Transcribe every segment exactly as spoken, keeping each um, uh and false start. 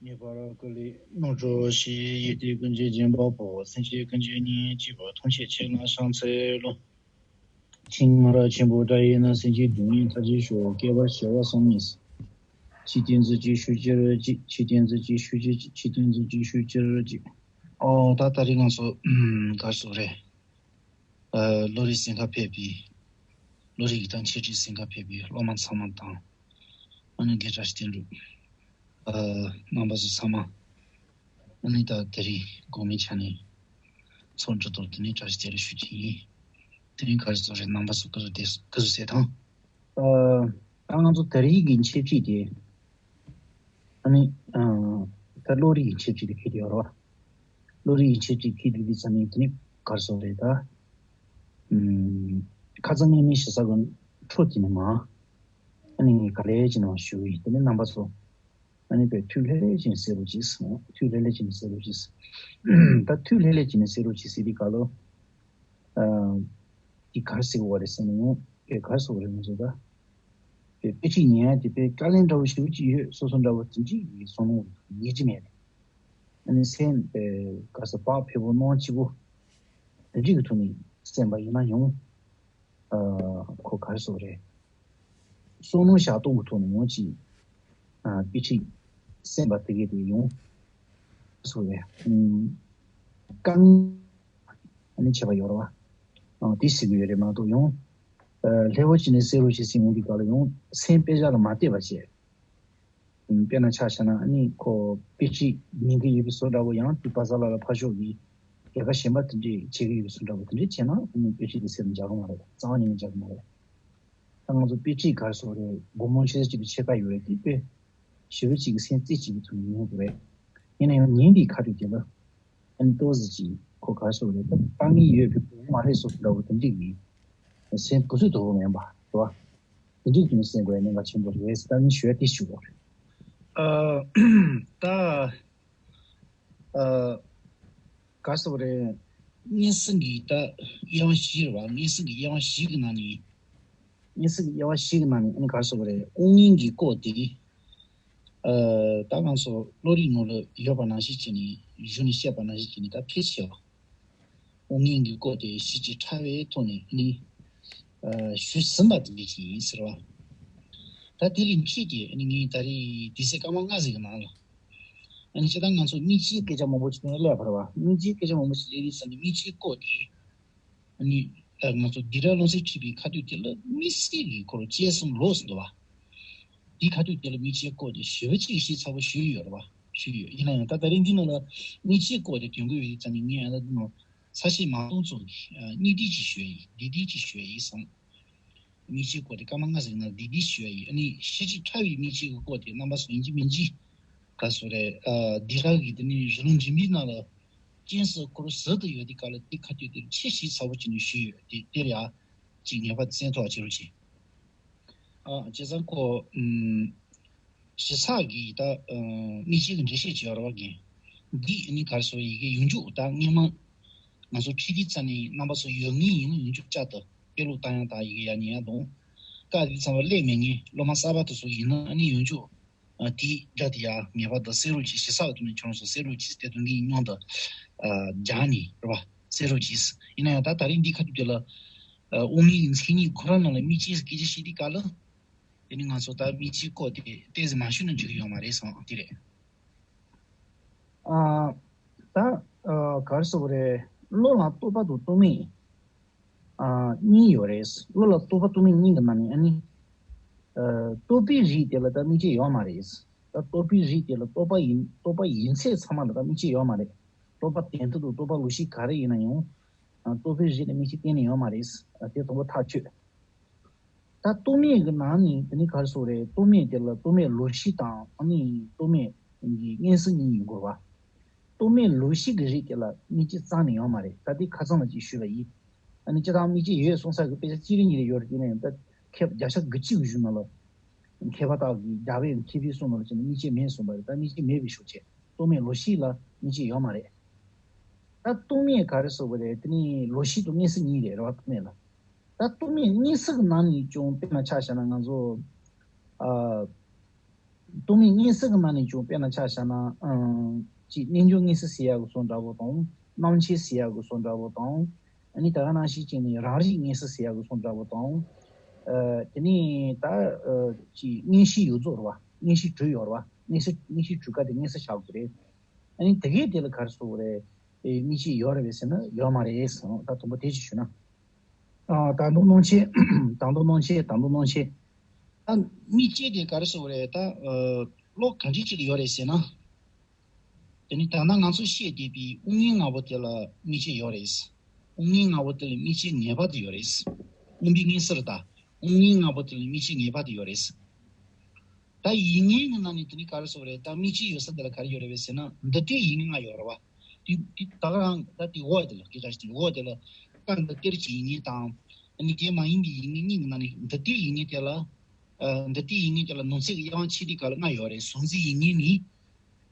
ངེས་པར་བཀོད་ལས་རྣམ་གྲོལ་ཞེས། ཡེ་ཤེས་ཀུན་གྱི་སྦྱིན་པ་པོ། སེམས་ཅན་ཀུན་གྱི་གཉེན་གཅིག་པུ། ཐམས་ཅད་མཁྱེན་ལ་ཕྱག་འཚལ་ལོ། ཆེས་སྔ་རབས་ཆེན་པོ་སྒྲ་ཡིས་ན། སེམས་ཅན་སྡུག་བསྔལ་མཐའ་ཅན་ཞི་བར། བསྐལ་པར་བྱེ་བ་བསམ་ཡས་ཀྱི། ཆོས་བསྟན་ཚུལ་གྱིས་ཞུ་གྱུར་ཅིག། ཆོས་བསྟན་ཚུལ་གྱིས་ཞུ་གྱུར་ཅིག། ཆོས་བསྟན་ཚུལ་གྱིས་ཞུ་གྱུར་ཅིག། ཨོ་ད་ད་རེས་ང་ཚོ་ག་རེ་ཟེར་དགོས་རེད། ཨ་བློ་རིག་གཟིགས་གར་ཕེབས་པའི། བློ་རིག་དང་འཆད་ཁྲིད་གཟིགས་གར་ཕེབས་པའི་སློབ་མ་ཚང་མ་དང་། ཨ་ནི་དགེ་བཀྲ་ཤིས་བསྟན་འགྲུབ། ཨ་རྣམ་པ་ཚོ་ཚང་མ། ཨ་ནི་ད་དེ་རིང་དགོང་མོའི་ཆ་ནས་ཚོགས་འདུ་ཐོག་དེ་ནས་བཀྲ་ཤིས་བདེ་ལེགས་ཞུ་རྒྱུ་ཡིན། དེ་རིང་ག་རེ་ཟེར་དགོས་རེད། རྣམ་པ་ཚོ་སྐུ་གཟུགས་བདེ། སྐུ་གཟུགས་གསལ་ཐང་། ཨ་ད་ང་ཚོ་དེ་རིང་གི་འཆད་ཁྲིད་དེ། ཨ་ནི་ཨ་ད་བློ་རིག་གི་འཆད་ཁྲིད་དེ་ཕེབས་ཡོད་རེད་བ། བློ་རིག་གི་འཆད་ཁྲིད་ཕེབས་དུས་དེ་ཚོ་ནི་དེ་ནི་ག་རེ་ཟེར་དགོས་རེད་ད། ཨམ་ཁ་སང་སྔོན་མའི་ཞེ་ས་གི་འཕྲོ་དེ་ནས་མ། ཨ་ནི་ངས་ག་ལེར་བྱས་ནས་ཞུ་གི་ཡིན། དེ་ནི་རྣམ་པ་ཚོ། ཨ་ནི་དཔེ་ཐུགས་ལྷོད་ལྷོད་བྱས་ནས་གསན་རོགས་གྱིས། ཐུགས་ལྷོད་ལྷོད་བྱས་ནས་གསན་རོགས་གྱིས། ད་ཐུགས་ལྷོད་ལྷོད་བྱས་ནས་གསན་རོགས་གྱིས་ཟེར་དུས་སྐབས་ལ། ཨ་འདི་ག་རེ་ཟེར་དགོས་རེད་ཟེར་ན་ཡང་དཔེ་ག་རེ་ཟེར་དགོས་རེད། ང་ཚོ་ད་དཔེ་དཔེ་ཁྲིད་ཉན་ཡ་དེ་དཔེ་དཀའ་ལས་འདྲ་བོ་ཞེ་པོ་ཅིག་ཡོད། སོ་སོ་འདྲ་བོ་དེ་འདྲའི་གི་བསམ་བློ་ངེས་ཀྱི་མེད། ཨ་ནི་སེམས་དཔེ་ག་རེ་ཟེར། བག་ཕེབས་པོ་སྣང་སྐྱིད་པོ་དེ་འདྲའི་གི་ཐོག་ནས་གསན་པ་ཡིན་ན་ཡང་། ཨ་ཁོ་ག་རེ་ཟེར་དགོས་རེད། བསམ་བློ་ཞག་སྟོང་གི་ཐོག་ནས་ཡང་ཅིག་ཨ་དཔེ་ཁྲིད་གསན་པ་དེ་གས་དེ་ཡང་ཟེར་དགོས་རེད། ཨམ་དཀའ་ངལ་ཨ་ནི་བྱས་པ་ཡོད་རེད་བ། ཨ་དེ་ཟེར་གི་ཡོད་རེད་མ་གཏོགས་ཡང་། ཨ་ལྷོད་པོ་བྱས་ནས་གསན་རོགས་བྱེད་ཟེར་ཡོང་དུས་སྐབས་ལ་ཡང་སེམས་དཔེ་བཞག་ལ་མ་བལྟས་པ་བྱས། དཔེར་ན་ཆ་བཞག་ན་ཨ་ནི་ཁོ་དཔེ་ཁྲིད་ཉན་གི་ཡོད་པའི་བཟོ་འདྲ་བོ། ཡང་དེ་པ་ས་ལ་ལ་ཕར་ཕྱོགས་ཀྱི་ལས་ཀ་གཞན་པ་དེ་འདྲས་བྱེད་ཀྱི་ཡོད་པའི་བཟོ་འདྲ་བོ་དེ་འདྲས་བྱས་ན། ཨ་ནི་དཔེ་ཁྲིད་དེ་སེམས་འཇགས་གི་མ་རེད། རྩ་བ་ཉིད་ནས་འཇགས་གི་མ་རེད། ད་ང་ཚོ་དཔེ་ཁྲིད་ག་རེ་ཟེར་དགོས་རེད། དགོང་མོ་ཆུ་ཚོད་གཅིག་པའི་ཕྱེད་ཀ་ཡོད་རེད། དེ་དཔེ་ཞེ་པོ་ཅིག་གི་སེམས་རྩེ་གཅིག་གི་ཐོག་ནས་ཉན་དགོས་རེད། ཡིན་ན་ཡང་ཉན་པའི་ཁ་ཐུག་དེ་ལ་ཨ་ནི་ཏོག་ཙམ་ཅིག་ཁོ་ག་རེ་ཟེར་དགོས་རེད། ད་དཀའ་ངལ་ཡོད་པའི་སྒོ་མ་རེད་བཟོ་འདྲ་བོ་དེ་འདྲས་ཀྱི་སེམས་གུ་སུད་དོ་བོ་མེད་པ་རེད་བ། དེ་འདྲའི་ཐོག་ནས་གསན་དགོས་ཡ་གནད་འགག་ཆེན་པོ་རེད། ད་ནི་ཞུ་ཡ་དེ་ཞུ་དགོས་རེད། ཨ་ད་ཨ་ག་རེ་ཟེར་དགོས་རེད། སྙན་སེང་གི་ད་དབྱེ་བ་བཞི་རེད་བ། སྙན་སེང་གི་དབྱེ་བ་བཞི་གི་ནང་ནས། སྙན་སེང་གི་དབྱེ་བ་བཞི་གི་ནང་ནས་ཨ་ནི་ག་རེ་ཟེར་དགོས་རེད། དབུགས་ངལ་གྱི་སྐོར་དེ། ཨ་ད་ང་ཚོ་བློ་རིག་ནང་ལ་ཡོད་པ་ནང་བཞིན་བྱས་ནས། གཞུང་ནས་བཤད་པ་ནང་བཞིན་བྱས་ནས་ད་ཕལ་ཆེ་བ། དབུགས་ངལ་གྱི་སྐོར་དེ་ཞིབ་ཅིང་ཕྲ་བའི་ཐོག་ནས་ནི་ཨ་ཞུས་ཟིན་པ་དེ་འདྲ་ཅིག་ཡིན་ཟེར་བ། ད་དེ་ལས་འཕྲོས་ཏེ་ནི་ངས་ད་རེས་དུས་ཚོད་སྐར་མ་ལྔ་ཟིག་གི་ནང་ལ། ཨ་ནི་སྤྱིར་བཏང་ང་ཚོ་མིག་འབྱེད་སྐད་ཆ་མང་པོ་ཞིག་ནས་སླེབས་པ་རེད་བ། མིག་འབྱེད་སྐད་ཆ་མང་པོ་ཞིག་སླེབས་དུས་ཙམ་ནས་མིག་འབྱེད་སྐོར་དེ། ཨ་ནི་ཨ་ང་ཚོ་སྡིག་ར་རླུང་སེམས་འཁྲིད་པའི་ཁ་ཐུག་དེ་ལ་དམིགས་བསལ་གྱི་ཁོ་རང་དཔྱད་གསུམ་ལོགས་སུ་འདུག་བ། དེའི་ཁ་ཐུག་དེ་ལ་མིག་འབྱེད་སྐོར་དེ་ཞེ་པོ་ཅིག་ཞིབ་ཚགས་པོ་ཞུས་ཡོད་རེད་བ། ཞུས་ཡོད། ཡིན་ན་ཡང་ད་ད་རིང་འདི་ནང་ལ་མིག་འབྱེད་སྐོར་དེ་དོན་གོ་ཡོད་དུས་ཙམ་ནས་ངས་ཨ་ད་འདི་ནང་ས་བཤད་མ་གཏོང་ཙམ་གྱིས་ཨ་སྙིང་བསྡུས་ཅིག་ཞུ་ཡ་ཡིན། བསྡུས་བསྡུས་ཅིག་ཞུ་ཡ་ཡིན་བསམ། མིག་འབྱེད་སྐོར་དེ་སྐར་མ་ལྔ་ཟིག་ནང་བསྡུས་བསྡུས་ཞུ་ཡ་ཡིན། ཨ་ནི་ཞིབ་ཅིང་ཕྲ་བའི་མིག་འབྱེད་ཀྱི་སྐོར་དེ་རྣམ་པ་ཚོ་ཡིན་གཅིག་མིན་གཅིག་ག་རེ་ཟེར་དགོས་རེད། ཨ་སྡིག་ར་གི་དེ་ནི་རི་ལུང་འགྲིམ་པའི་ནང་ལ་རྐྱེན་སོགས་ཁོ་རང་ཟུར་དུ་ཡོད་དུས་སྐབས་ལ་དེ་ཁ་ཐུག་དེ་ཆེས་ཞིབ་ཚགས་པོ་བྱས་ནས་ཞུས་ཡོད། དེ་དེར་ཡ་ཅིག་ངེས་པར་དུ་གསན་ཐུབ་པ་བྱེད་རོགས་གྱིས། ཨ་བྱས་ཙང་ཁོ་ཨམ་ཞིབ་ཚགས་ཀྱི་ད་ཨ་མིག་འབྱེད་ཀྱི་འགྲེལ་བཤད་བྱེད་ཡོད་རེད་བ་རྒན། འདི་ཨ་ནི་ག་རེ་ཟེར་ཡི་གེ་ཡོངས་རྫོགས་ད་སྔོན་མ་ང་ཚོ་ཁྲིད་དུས་ཙམ་ནས་རྣམ་པ་ཚོ་ཡོད་ངེས་ཡིན་ན་ཡོངས་རྫོགས་བསྐྱར་དུ་དཔེ་ཀློག་བཏང་ཡག་དང་ཡི་གེ་ཡར་ཉན་ཡག་དང་། སྐབས་དེ་ཚང་མ་སླེབས་མེད་མཁན་སློབ་མ་གསར་པ་དེ་ཚོ་ཡིན་ན་ཨ་ནི་ཡོངས་རྫོགས་ཨ་དེའི་སྒྲ་དེ་ཡར་ངེས་པར་དུ་གསན་རོགས་གྱིས། ཞིབ་ཚགས་ཀྱི་ཐོག་ནས་ཁྱོད་རང་ཚོ་གསན་རོགས་གྱིས། དེ་དོན་གྱི་སྙིང་དུ་ཨ་སྦྱངས་ནས་རེད་བ། གསན་རོགས་གྱིས། ཡིན་ན་ཡང་ད་ད་རིང་འདི་ཁ་ཐུག་དེ་ལ་ཨ་དབུགས་ངལ་གྱི་མཚན་ཉིད་ཁོ་རང་ནང་ལ་དམིགས་བཅས་སུ་སྐད་ཆ་བཤད་དུས་སྐབས་ལ། དེ་ནི་ང་ཚོ་ད་དམིགས་བཅས་སྐོར་དེ་ཏོག་ཙམ་མ་ཞུས་ན་འགྲིག་གི་ཡོད་མ་རེད་བསམ་དེ་རེད། ཨ་ད་ཨ་ག་རེ་ཟེར་དགོས་རེད། བློ་ལ་རྟོག་པ་དང་རྟོག་མེད་ཨ་གཉིས་ཡོད་རེད། བློ་ལ་རྟོག་པ་རྟོག་མེད་གཉིས་ཀྱི་ནང་ནས་ཨ་ནི་ཨ་རྟོག་པའི་རིགས་དེ་ལ་ད་དམིགས་བཅས་ཡོད་མ་རེད། ད་རྟོག་པའི་རིགས་དེ་ལ་རྟོག་པ་ཡིན། རྟོག་པ་ཡིན་ཚད་ཚང་མ་ལ་ད་དམིགས་བཅས་ཡོད་མ་རེད། རྟོག་པ་དོན་མཐུན་དང་རྟོག་པ་ལོག་ཤེས་ག་རེ་ཡིན་ན་ཡང་ཨ་རྟོག་པའི་རིགས་ལ་དམིགས་བཅས་གཏན་ནས་ཡོད་མ་རེད། ཨ་དེ་དང་པོ་ཐག་ཆོད། ད་རྟོག་མེད་ཀྱི་ནང་ནས་དེ་ནི་ག་རེ་ཟེར་དགོས་རེད། རྟོག་མེད་དེ་ལ་རྟོག་མེད་ལོག་ཤེས་དང་ཨ་ནི་རྟོག་མེད་ཀྱི་མངོན་སུམ་གཉིས་ཡིན་དགོས་པ། རྟོག་མེད་ལོག་ཤེས་ཀྱི་རིགས་དེ་ལ་དམིགས་བཅས་རྩ་ནས་ཡོད་མ་རེད། ད་དེ་ཁ་སང་ལ་ཅིག་ཞུས་པ་ཡིན། ཨ་ནི་སྤྱིར་བཏང་དམིགས་བཅས་ཡོད་གསུང་ས་གི་དཔེ་ཆ་གཅིག་རེ་གཉིས་རེ་ཡོད་རེད། དེ་ནས་ད་མཁས་པ་བརྒྱ་ཆ་དགུ་བཅུ་གི་གཞུང་ནང་ལ་མཁས་པ་དག་གིས་རྒྱལ་བའི་མཁས་པའི་གསུང་ནང་ལ་བྱས་ན་དམིགས་བཅས་མེད་གསུངས་པ་རེད། ད་དམིགས་བཅས་མེད་པའི་ཤུགས་ཆེ། རྟོག་མེད་ལོག་ཤེས་ལ་དམིགས་བཅས་ཡོད་མ་རེད། ད་རྟོག་མེད་ག་རེ་ཟེར་དགོས་རེད། དེ་ནི་ལོག་ཤེས་དང་མངོན་སུམ་གཉིས་རེད་རེད་བ། རྟོག་མེད་ལ། ད་རྟོག་མེད་མངོན་སུམ་གྱི་ནང་ནས་ཀྱང་དཔེར་ན་ཆ་བཞག་ན་ང་ཚོ་ཨ་ རྟོག་མེད་མངོན་གསལ་གྱི་ནང་ནས་ཀྱང་དཔེར་ན་ཆ་བཞག་ན། ཨང་། ཅིག་རྣལ་འབྱོར་མངོན་གསལ་ཟེར་ཡག་གི་བཟོ་འདྲ་པོ་དང་། སྣང་མཆེད་ཟེར་ཡག་གི་བཟོ་འདྲ་པོ་དང་། ཨ་ནི་ད་ག་ནང་བཞིན་བྱས་ནས་རང་རིག་མངོན་གསལ་ཟེར་ཡག་གི་བཟོ་འདྲ་པོ་དང་། ཨ། དེ་ནས་ད། ཨ། ཅིག་མངོན་ཤེས་ཡོངས་རྫོགས་རེད་བ། མངོན་ཤེས་གྲུབ་ཡོད་རེད་བ། མངོན་ཤེས། མངོན་ཤེས་གྲུབ་ཀ་དེ་མངོན་གསལ་ཆགས་དགོས་རེད། ཨ་ནི་དེ་གས་དེ་ལ་ག་རེ་ཟེར་དགོས་རེད། ཨེ། དམིགས་བཅས་ཡོད་རེད་པས་ཟེར་ན་ཡོད་མ་རེད་ཟེར། ད་དང་པོ་དེ་ཅིག་ཞུས་ན། ཨ། དང་པོ་སྣང་མཆེད། དང་པོ་སྣང་མཆེད། དང་པོ་སྣང་མཆེད། ད་དམིགས་བཅས་དེ་ག་རེ་ཟེར་དགོས་རེད། ད། ཨ། བློ་ག་འདྲ་ཅིག་ལ་ཡོད་རེད་ཟེར་ན། དེ་ནི་ད་ལྟ་ང་ཚོ་བཤད་བསྡད་པའི་དབུགས་ངལ་ལྔ་པོ་དེ་ལ་དམིགས་བཅས་ཡོད་རེད། དབུགས་ངལ་ལྔ་པོ་དེ་ལ་དམིགས་བཅས་ངེས་པར་དུ་ཡོད་རེད། རླུང་བུའི་མངོན་གསལ་དང་དབུགས་ངལ་ལྔ་པོ་དེ་ལ་དམིགས་བཅས་ངེས་པར་དུ་ཡོད་རེད། ད་ཡིད་བརྙན་གྱི་ནང་ནས་དེ་ནི་ག་རེ་ཟེར་དགོས་རེད། ད་དམིགས་བཅས་ཡོད་ས་དེ་ལ་ག་རེ་ཡོད་རེད་པས་ཟེར་ན། འདུ་བྱེད་ཡིད་བརྙན་ལྔ་ཡོད་རེད་བ། དེ་དེ་ད་ག་རང་ད་དེ་འོག་དེ་ལ། སྐད་ཆ་ཞིག་དེ་འོག་དེ་ལ། སྐབས་འདི་སྟེར་གྱི་ཡིད་བརྙན་དང་། ཨ་ནི་དེ་མ་ཡིན་པའི་ཡིད་བརྙན་གཉིས་ཀྱི་ནང་ནས་འདུ་བྱེད་ཡིད་བརྙན་དེ་ལ། ཨ། འདུ་བྱེད་ཡིད་བརྙན་དེ་ལ་ནང་གསེས་ཀྱི་དབྱེ་བ་ཕྱེ་དུས་སྐབས་ལ་ལྔ་ཡོད་རེད། གཟུང་འཛིན་ཡིད་བརྙན་ནས།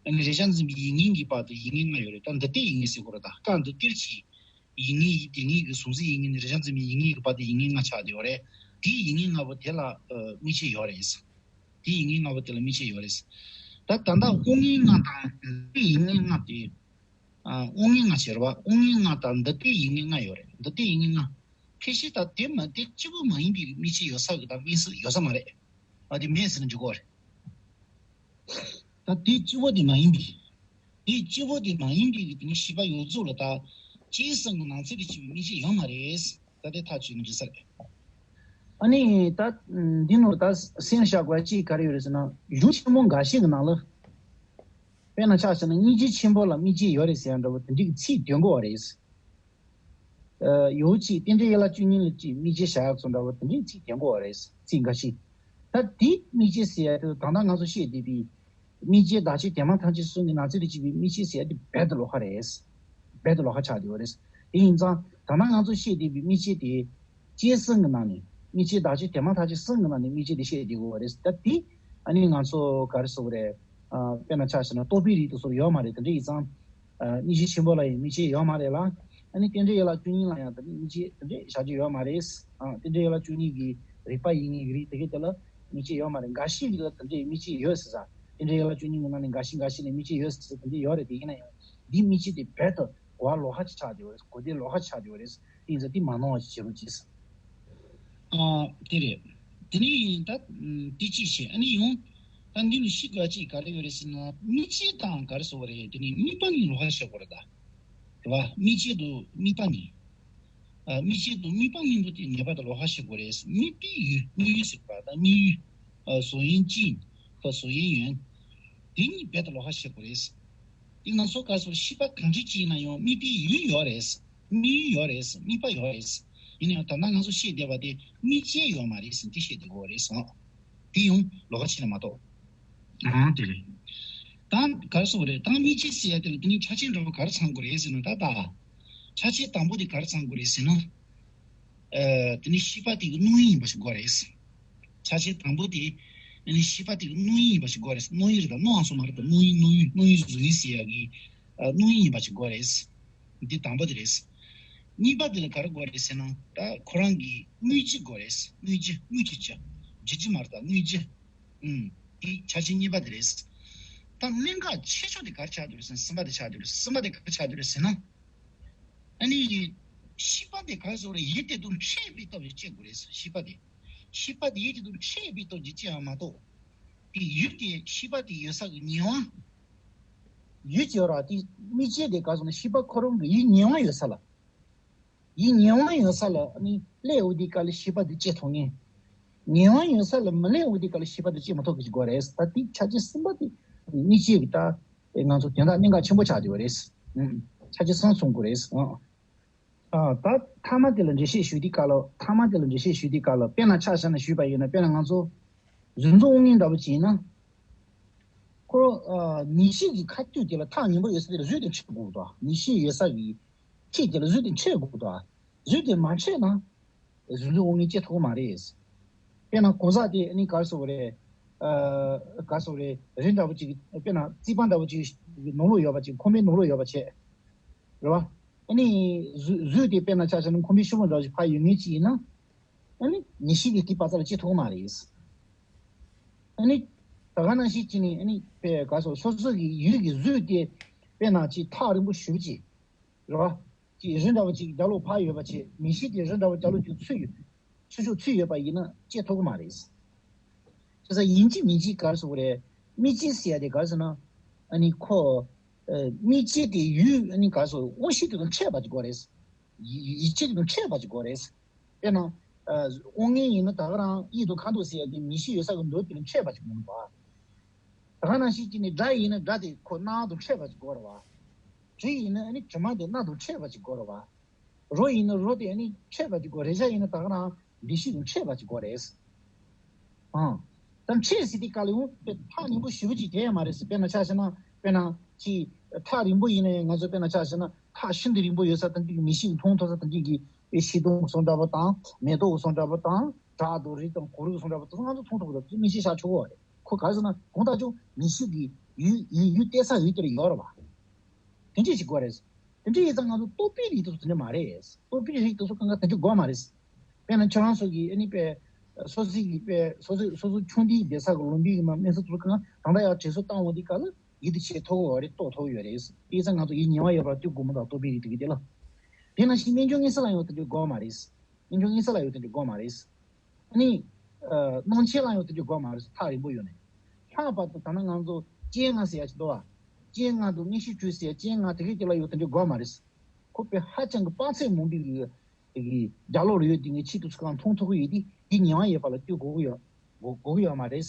ཨ་ནི་རེག་བྱ་འཛིན་པའི་ཡིད་བརྙན་གྱི་བར་དུ་ཡིད་བརྙན་ལྔ་ཡོད་རེད། ད་འདུ་བྱེད་ཡིད་བརྙན་ཟེར་དགོས་རེད། ད་སྐབས་འདི་སྟེར་གྱི་ཡིད་བརྙན་ཡིན་དེ་ངེས་ཀྱི་གཟུང་འཛིན་ཡིད་བརྙན་ནས་རེག་བྱ་འཛིན་པའི་ཡིད་བརྙན་གྱི་བར་དུ་ཡིད་བརྙན་ལྔ་ཆགས་བསྡད་ཡོད་རེད། དེའི་ཡིད་བརྙན་ལྔ་པོ་དེ་ལ། ཨ། དམིགས་བཅས་ཡོད་རེད། དེའི་ཡིད་བརྙན་ལྔ་པོ་དེ་ལ་དམིགས་བཅས་ཡོད་རེད། ད་ད་ལྟ་དབུགས་ངལ་ལྔ་དང་འདུ་བྱེད་ཡིད་བརྙན་ལྔ་དེ། ཨ། དབུགས་ངལ་ལྔ་ཟེར་བ། དབུགས་ངལ་ལྔ་དང་འདུ་བྱེད་ཡིད་བརྙན་ལྔ་ཡོད་རེད། འདུ་བྱེད་ཡིད་བརྙན་ལྔ། ཕལ་ཆེར་ད་དེ་མ་དེ་གཅིག་པུ་མ་ཡིན་པའི་དམིགས་བཅས་ཡོད་ས་གི་ད་དམིགས་བསལ་ཡོད་ས་མ་རེད། ཨ། དེ་མེད་ཟེར་ན་འགྲིག་གི་རེད། ད་དེ་གཅིག་པོ་དེ་མ་ཡིན་པའི། དེ་གཅིག་པོ་དེ་མ་ཡིན་པའི་གི་དེ་ནི་ཤེས་པ་ཡོངས་རྫོགས་ལ་ད་གཅན་གཟན་གྱི་ནང་ཚན་དུ་སྐྱེས་པའི་དམིགས་བཅས་ཡོད་མ་རེད། ད་དེ་ཐག་གཅོད་ནི་འགྲིག་ས་རེད། ཨ་ནི་ད་འདི་ནང་ད་སེམས་བཞག་དགོས་ཅིག་ག་རེ་ཡོད་རེད་ཟེར་ན། གཞུང་ཆེན་མོ་འགའ་ཤས་ཀྱི་ནང་ལ། དཔེར་ན་ཆ་བཞག་ན་སྙིང་རྗེ་ཆེན་པོ་ལ་དམིགས་བཅས་ཡོད་རེད་ཟེར་ཡ་འདྲ་བོ་དེ་འདྲའི་ཚིག་འདོན་གྱི་ཡོད་རེད། ཨ། ཡོད་ཅིག་རྟེན་འབྲེལ་ཡན་ལག་བཅུ་གཉིས་ལ་ཅིག་དམིགས་བཅས་བཞག་ཡག་བཟོ་འདྲ་བོ་དེ་འདྲའི་ཚིག་འདོན་གྱི་ཡོད་རེད། ཚིག་འགའ་ཤས། ད་དེ་དམིགས་བཅས་ཟེར་ཡ་དེ་ད་ལྟ་ང་ཚོ་བཤད་བསྡད་པའི་དམིགས་བཅས་བདག་ཆོས་དོན་མ་ཐམས་ཅད་གསུམ་གྱི་ནང་ཚན་དུ་སྐྱེས་པའི་དམིགས་བཅས་ཟེར་ཡ་དེ་རྦད་དེ་ལོགས་ཀ་རེད། རྦད་དེ་ལོགས་ཀ་ཆགས་བསྡད་ཡོད་རེད། དེ་ཡིན་ཙང་ད་ལྟ་ང་ཚོ་བཤད་བསྡད་པའི་དམིགས་བཅས་དེ། གཅན་གཟན་གྱི་ནང་ནས། དམིགས་བཅས་བདག་ཆོས་དོན་མ་ཐམས་ཅད་གསུམ་གྱི་ནང་ནས་དམིགས་བཅས་དེ་བཤད་བསྡད་ཡོད་རེད། ད་དེ་ཨ་ནི་ང་ཚོ་ག་རེ་ཟེར་དགོས་རེད། ཨ། དཔེར་ན་ཆ་བཞག་ན་རྟོག་པའི་རིགས་དེ་ཚོར་ཡོད་མ་རེད། དེ་འདྲ་ཡིན་ཙང་། ཨ། སྙིང་རྗེ་ཆེན་པོ་ལ་ཡང་དམིགས་བཅས་ཡོད་མ་རེད་ལ། ཨ་ནི་རྟེན་འབྲེལ་ཡན་ལག་བཅུ་གཉིས་ལ་ཡང་དེ་འདྲའི་དམིགས་བཅས་དེ་འདྲའི་བཞག་རྒྱུ་ཡོད་མ་རེད། ཨ། རྟེན་འབྲེལ་ཡན་ལག་བཅུ་གཉིས་ཀྱི་རིགས་པ་ཡིན་ངེས་ཀྱི་རིགས་དེ་གའི་དེ་ལ་དམིགས་བཅས་ཡོད་མ་རེད། འགའ་ཤས་ཀྱི་ལ་དེ་འདྲའི་དམིགས་བཅས་ཡོད་ཟེར་ས། རྟེན་འབྲེལ་ཡན་ལག་བཅུ་གཉིས་ཀྱི་ནང་ནས་འགའ་ཤས་འགའ་ཤས་ལ་དམིགས་བཅས་ཡོད་ཟེར་ས་དེ་འདྲ་ཡོད་རེད། དེ་ཡིན་ན་ཡང་འདིའི་དམིགས་བཅས་དེ་རྦད་དེ་གོ་བ་ལོགས་ཀ་ཅིག་ཆགས་བསྡད་ཡོད་རེད། གོ་བདེ་ལོགས་ཀ་ཅིག་ཆགས་བསྡད་ཡོད་རེད། དེ་ཡིན་ཙང་དེ་མ་སྣང་བ་ཞིག་བྱེད་རོགས་གྱིས། ཨ། དེ་རེད། དེ་ནས་ད་དེ་གཅིག་བྱས། ཨ་ནི་ཡང་ད་འདི་ལ་ཤེས་དགོས་ཅིག་ག་རེ་ཡོད་རེད་ཟེར་ན། དམིགས་བཅས་དང་ག་རེ་ཟེར་བ་རེད། དེ་ནས་དམིགས་པ་གཉིས་ལོགས་ཀ་བྱེད་དགོས་རེད་ད། རེད་བ། དམིགས་བཅས་དང་དམིགས་པ་གཉིས། ཨ། དམིགས་བཅས་དང་དམིགས་པ་གཉིས་པོ་དེ་ངེས་པར་དུ་ལོགས་ཀ་བྱེད་དགོས་རེད། དམིགས་པའི་ཡུལ། དམིགས་ཡུལ་ཟེར་བ་ད་དམིགས་ཡུལ། ཨ། བཟོ་ཡུལ་ཅན། ཁོ་བཟོ་ཡུལ་ཡོན། དེ་གཉིས་རྦད་དེ་ལོགས་ཀ་བྱེད་དགོས་རེད། དེ་ང་ཚོ་ག་རེ་ཟེར། ཤེས་པ་གང་འདྲ་ཅིག་ཡིན་ན་ཡང་དམིགས་པའི་ཡུལ་ཡོད་རེད། དམིགས་ཡུལ་ཡོད་རེད། དམིགས་པ་ཡོད་རེད། ཡིན་ན་ཡང་ད་ལྟ་ང་ཚོ་བཤད་བསྡད་པ་དེ་དམིགས་བཅས་ཡོད་མ་རེད་ཟེར་དེ་བཤད་བསྡད་དགོས་རེད་ཟེར། དེ་ཡང་ལོགས་ཀ་ཕྱིན་ན་མ་གཏོགས། ཨང་། དེ་རེད། ད་ག་རེ་ཟེར་དགོས་རེད། ད་དམིགས་བཅས་ཟེར་ཡ་དེ་ལ་དེ་ནི་ཆ་ཤས་འདྲ་བོ་ག་རེ་ཚང་དགོས་རེད་ཟེར་ན། ད་ད་ཆ་ཤས་དང་པོ་དེ་ག་རེ་ཚང་དགོས་རེད་ཟེར་ན། ཨ། དེ་ནི་ཤེས་པ་དེ་གི་སྣང་ཡུལ་ཡིན་པ་ཞིག་དགོས་རེད། ཆ་ཤས་དང་པོ་དེ་ནི་ཤེས་པ་དེ་གི་སྣང་ཡུལ་ཡིན་པ་ཞིག་དགོས་རེད། སྣང་ཡུལ་རེད། ད་སྣང་བ་སོགས་མ་རེད། ད་སྣང་ཡུལ། སྣང་ཡུལ། སྣང་ཡུལ་གཟུང་ཡུལ་ཟེར་ཡ་གི། ཨ། སྣང་ཡུལ་ཡིན་པ་ཞིག་དགོས་རེད། འདི་དང་པོ་དེ་རེད། གཉིས་པ་དེ་ལ་ག་རེ་དགོས་རེད་ཟེར་ན། ད་ཁོ་རང་གི་དངོས་གཞི་དགོས་རེད། དངོས་གཞི། དངོས་ཀྱི་གཞི། བྱེད་རྒྱུ་མ་རེད། ད་དངོས་གཞི། ཨུམ། འདི་ཆ་ཤས་གཉིས་པ་དེ་རེད། ད་གནད་འགག་ཆེ་ཤོས་དེ་ག་རེ་ཆགས་བསྡད་རེད་ཟེར་ན། གསུམ་པ་དེ་ཆགས་བསྡད་རེད། གསུམ་པ་དེ་ག་རེ་ཆགས་བསྡད་རེད་ཟེར་ན། ཨ་ནི་ཤེས་པ་དེ་ག་རེ་ཟེར་རེད། ཡུལ་དེ་དང་འཕྲད་པའི་སྟོབས་ཀྱིས་སྐྱེ་དགོས་རེད། ཤེས་པ་དེ། ཤེས་པ་དེ་ཡུལ་དེ་དང་འཕྲད་པའི་སྟོབས་ཀྱིས་སྐྱེ་བ་མ་གཏོགས། དེ་ཡུལ་དེ་ཤེས་པ་དེ་ཡོད་ས་གི་ཉེ་བ། ཡུལ་ཅིག་ཡོད་ར། དེ་དམིགས་བཅས་དེ་ག་རེ་ཟེར་ན། ཤེས་པ་ཁོ་རང་གི་ཡུལ་ཉེ་བ་ཡོད་ས་ལ། ཡུལ་ཉེ་བ་ཡོད་ས་ལ་ནི་སླེབས་འོང་དུས་སྐབས་ལ་ཤེས་པ་དེ་སྐྱེ་ཐུབ་ངེས། ཉེ་བ་ཡོད་ས་ལ་མི་སླེབས་འོང་དུས་སྐབས་ལ་ཤེས་པ་དེ་སྐྱེ་མི་ཐུབ་ཀྱི་དགོས་རེད། ད་དེ་ཆ་ཤས་གསུམ་པ་དེ་དམིགས་བཅས་ཀྱི་ད་ང་ཚོ་དོན་དག་གནད་འགག་ཆེན་པོ་ཆགས་བསྡད་ཡོད་རེད། ཨུམ། ཆ་ཤས་གསུམ་ཚང་དགོས་རེད། ཨ། ཨ། ད་ཐ་མ་དེ་ལ་འགྲེལ་བཤད་ཞུ་དུས་སྐབས་ལ། ཐ་མ་དེ་ལ་འགྲེལ་བཤད་ཞུ་དུས་སྐབས་ལ་དཔེར་ན་ཆ་བཞག་ན་ཞུས་པ་ཡིན་ན། དཔེར་ན་ང་ཚོ་གཟུགས་འཛིན་དབང་མངོན་འདྲ་བོ་ཅིག་ཡིན་ན། ཁོ། ཨ། ཉེར་ཞི་གི་ཁ་ཐུག་དེ་ལ་ཐག་ཉེ་པོ་ཡོད་ས་དེ་ལ་གཟུགས་དེ་འཕྲད་དགོས་འདུག། ཉེར་ཞི་ཡོད་ས་གི་ཁྱད་དེ་ལ་གཟུགས་དེ་འཕྲད་དགོས་འདུག། གཟུགས་དེ་མ་འཕྲད་ན་གཟུགས་འཛིན་དབང་མངོན་སྐྱེ་ཐུབ་ཀྱི་མ་རེད། དཔེར་ན་གང་ཟག་དེ་ནི་ག་རེ་ཟེར་དགོས་རེད། ཨ། ག་རེ་ཟེར་དགོས་རེད། རི་འདྲ་བོ་ཅིག། དཔེར་ན་རྩིག་པ་འདྲ་བོ་ཅིག་ནང་ལོགས་ཡོད་པ་ཅིག། ཁང་པའི་ནང་ལོགས་ཡོད་པ་བྱས། རེད་བ། ཨ་ནི་གཟུགས། གཟུགས་དེ་དཔེར་ན་ཆ་བཞག་ན་ཁང་པའི་ཤོག་བུ་འདྲ་བོ་ཅིག་ཕར་ཡོད་མཁན་ཅིག་ཡིན་ན། ཨ་ནི་ཉེར་ཞི་གི་དེའི་བར་མཚམས་ལ་སྐྱེ་ཐུབ་ཀྱི་མ་རེད། ཨ་ནི་ ད་ག་ནང་བཞིན་ཅིག་ནི་ཨ་ནི་པའི་ག་སོ་སོ་སོ་གི་ཡུལ་གྱི་གཟུགས་དེ་དཔེར་ན་ཅིག་ཐག་རིང་པོ་ཞེ་པོ་ཅིག་རེད་བ། ཅིག་རི་འདྲ་བོ་ཅིག་རྒྱབ་ལོགས་ཕར་ཡོད་པ་བྱས། མིག་ཤེལ་དེ་རི་འདྲ་བོ་རྒྱབ་ལོགས་ཅིག་ཚུད་ཡོད། ཚུར་ཕྱོགས་ཚུད་ཡོད་པ་ཡིན་ན་དཔྱད་ཐུབ་ཀྱི་མ་རེད། བྱས་ཙང་ཡིན་གཅིག་མིན་གཅིག་ག་རེ་ཟེར་དགོས་རེད། དམིགས་བྱེད་ཟེར་ཡ་དེ་ག་རེ་ཟེར་ན། ཨ་ནི་ཁོ། ཨ། དམིགས་བྱེད་དེ་ཡུལ་ཨ་ནི་ག་རེ་ཟེར། དབང་ཤེས་དེ་དང་འཕྲད་པ་ཅིག་དགོས་རེད། ཡིད་ཡིད་བྱེད་དེ་དང་འཕྲད་པ་ཅིག་དགོས་རེད། དཔེར་ན། ཨ། དབང་མངོན་ཡིན་ན་ད་ག་རང་དབྱིབས་དང་ཁ་དོག་ཟེར་ཡ་དེ་མིག་ཤེས་ཡོད་ས་གི་མདོ་དེ་དང་འཕྲད་པ་ཅིག་དགོས་པ། ད་ག་ནང་བཞིན་གྱི་ནི་སྒྲ་ཡིན་ན་སྒྲ་དེ་ཁོ་སྣང་བ་དང་འཕྲད་པ་ཅིག་དགོས་རེད་བ། དྲི་ཡིན་ན་ཨ་ནི་དྲི་མ་དེ་སྣ་དང་འཕྲད་པ་ཅིག་དགོས་རེད་བ། རོ་ཡིན་ན་རོ་དེ་ཨ་ནི་འཕྲད་པ་ཅིག་དགོས། རེག་བྱ་ཡིན་ན་ད་ག་རང་འདུ་ཤེས་དང་འཕྲད་པ་ཅིག་དགོས་རེད། ཨང་། ད་འཕྲད་ཟེར་དུས་སྐབས་ལ་ཡང་དཔེ་ཐག་རིང་པོ་ཞེ་པོ་ཅིག་དེ་ཡང་མ་རེད་ཟེར། དཔེར་ན་ཆ་བཞག་ན། དཔེར་ན་ཅིག་ཐག་རིང་པོ་ཡིན་ན་ཡང་ང་ཚོ་དཔེར་ན་ཆ་བཞག་ན་ཐག་ཤིན་ཏུ་རིང་པོ་ཡོད་ས་དང་དེ་མིག་ཤེས་ཀྱིས་མཐོང་ཐུབ་ས་དང་དེ་གི་དཔེ་ཤིང་སྡོང་སོགས་འདྲ་པོ་དང་། མེ་ཏོག་སོགས་འདྲ་པོ་དང་། བྲག་དང་རི་དང་གངས་རི་སོགས་འདྲ་པོ་དེ་ཚོ་ང་ཚོ་མཐོང་ཐུབ་ཀྱི་རེད། དེ་མིག་ཤེས་བཞག་ཆོག་གི་རེད། ཁོ་ག་རེ་ཟེར་ན་གང་ལྟར་ཀྱང་མིག་ཤེས་ཀྱི་ཡུལ་ཡུལ་ཡུལ་གཏད་ས་ཡུལ་དེར་ཡོད་རེད་བ། དེ་འདྲས་ཞིག་དགོས་རེད། དེ་འདྲ་ཡིན་ཙང་ང་ཚོ་རྟོག་པའི་རིགས་དེ་ཚོ་དེ་འདྲ་མ་རེད། རྟོག་པའི་རིགས་དེ་ཚོ་གང་ག་དེ་འདྲ་དགོས་མ་རེད། དཔེར་ན་ཁྱེད་རང་ཚོ་གི་ཨ་ནི་དཔེ། སོ་སོའི་གི་དཔེ་སོ་སོའི་སོ་སོ་ཆུང་དུས་བསྡད་ས་གི་ལུང་པའི་གི་མ་སྨན་ས་དེ་ཚོ་གང་ག་ད་ལྟ་ཡང་དྲན་གསོ་བཏང་འོང་དུས་སྐབས་ལ་ཡིད་དུ་བྱེད་ཐུབ་ཀྱི་ཡོད་རེད། རྟོགས་ཐུབ་ཀྱི་ཡོད་རེད། དེ་ཡིན་ཙང་ང་ཚོ་ཡིད་ཉེ་བར་ཡོད་པ་ལ་ལྟོས་དགོས་མི་འདུག་རྟོག་པའི་རིགས་དེ་གི་དེ་ལ། དེ་ནང་བཞིན་རྣལ་འབྱོར་མངོན་གསལ་ལ་ཡང་དེ་འདྲ་དགོས་མ་རེད། རྣལ་འབྱོར་མངོན་གསལ་ལ་ཡང་དེ་འདྲ་དགོས་མ་རེད། ཨ་ནི། ཨ། སྣང་མཆེད་ལ་ཡང་དེ་འདྲ་དགོས་མ་རེད། ཐག་རིང་པོ་ཡོད་ནས། ལྷག་པར་དུ་ད་ནི་ང་ཚོ་སྤྱན་ལྔ་ཟེར་ཡ་ཅིག་འདུག་བ། སྤྱན་ལྔ་དང་མངོན་ཤེས་སྤྲུལ་ཟེར་ཡ་སྤྱན་ལྔ་དེ་གའི་དེ་ལ་ཡང་དེ་འདྲ་དགོས་མ་རེད། ཁོ་དཔེ་ཧ་ཅང་གི་དཔག་ཚད་མང་པོའི་གི་གི་རྒྱབ་ལོགས་ལ་ཡོད་དེ་ངས་ཆེད་དུ་ཚུར་ཁང་མཐོང་ཐུབ་ཀྱི་ཡོད་དེ། ཡིད་ཉེ་བར་ཡོད་པ་ལ་ལྟོས་དགོས་ཀྱི་ཡོད། དགོས་དགོས་ཀྱི་ཡོད་མ་རེད།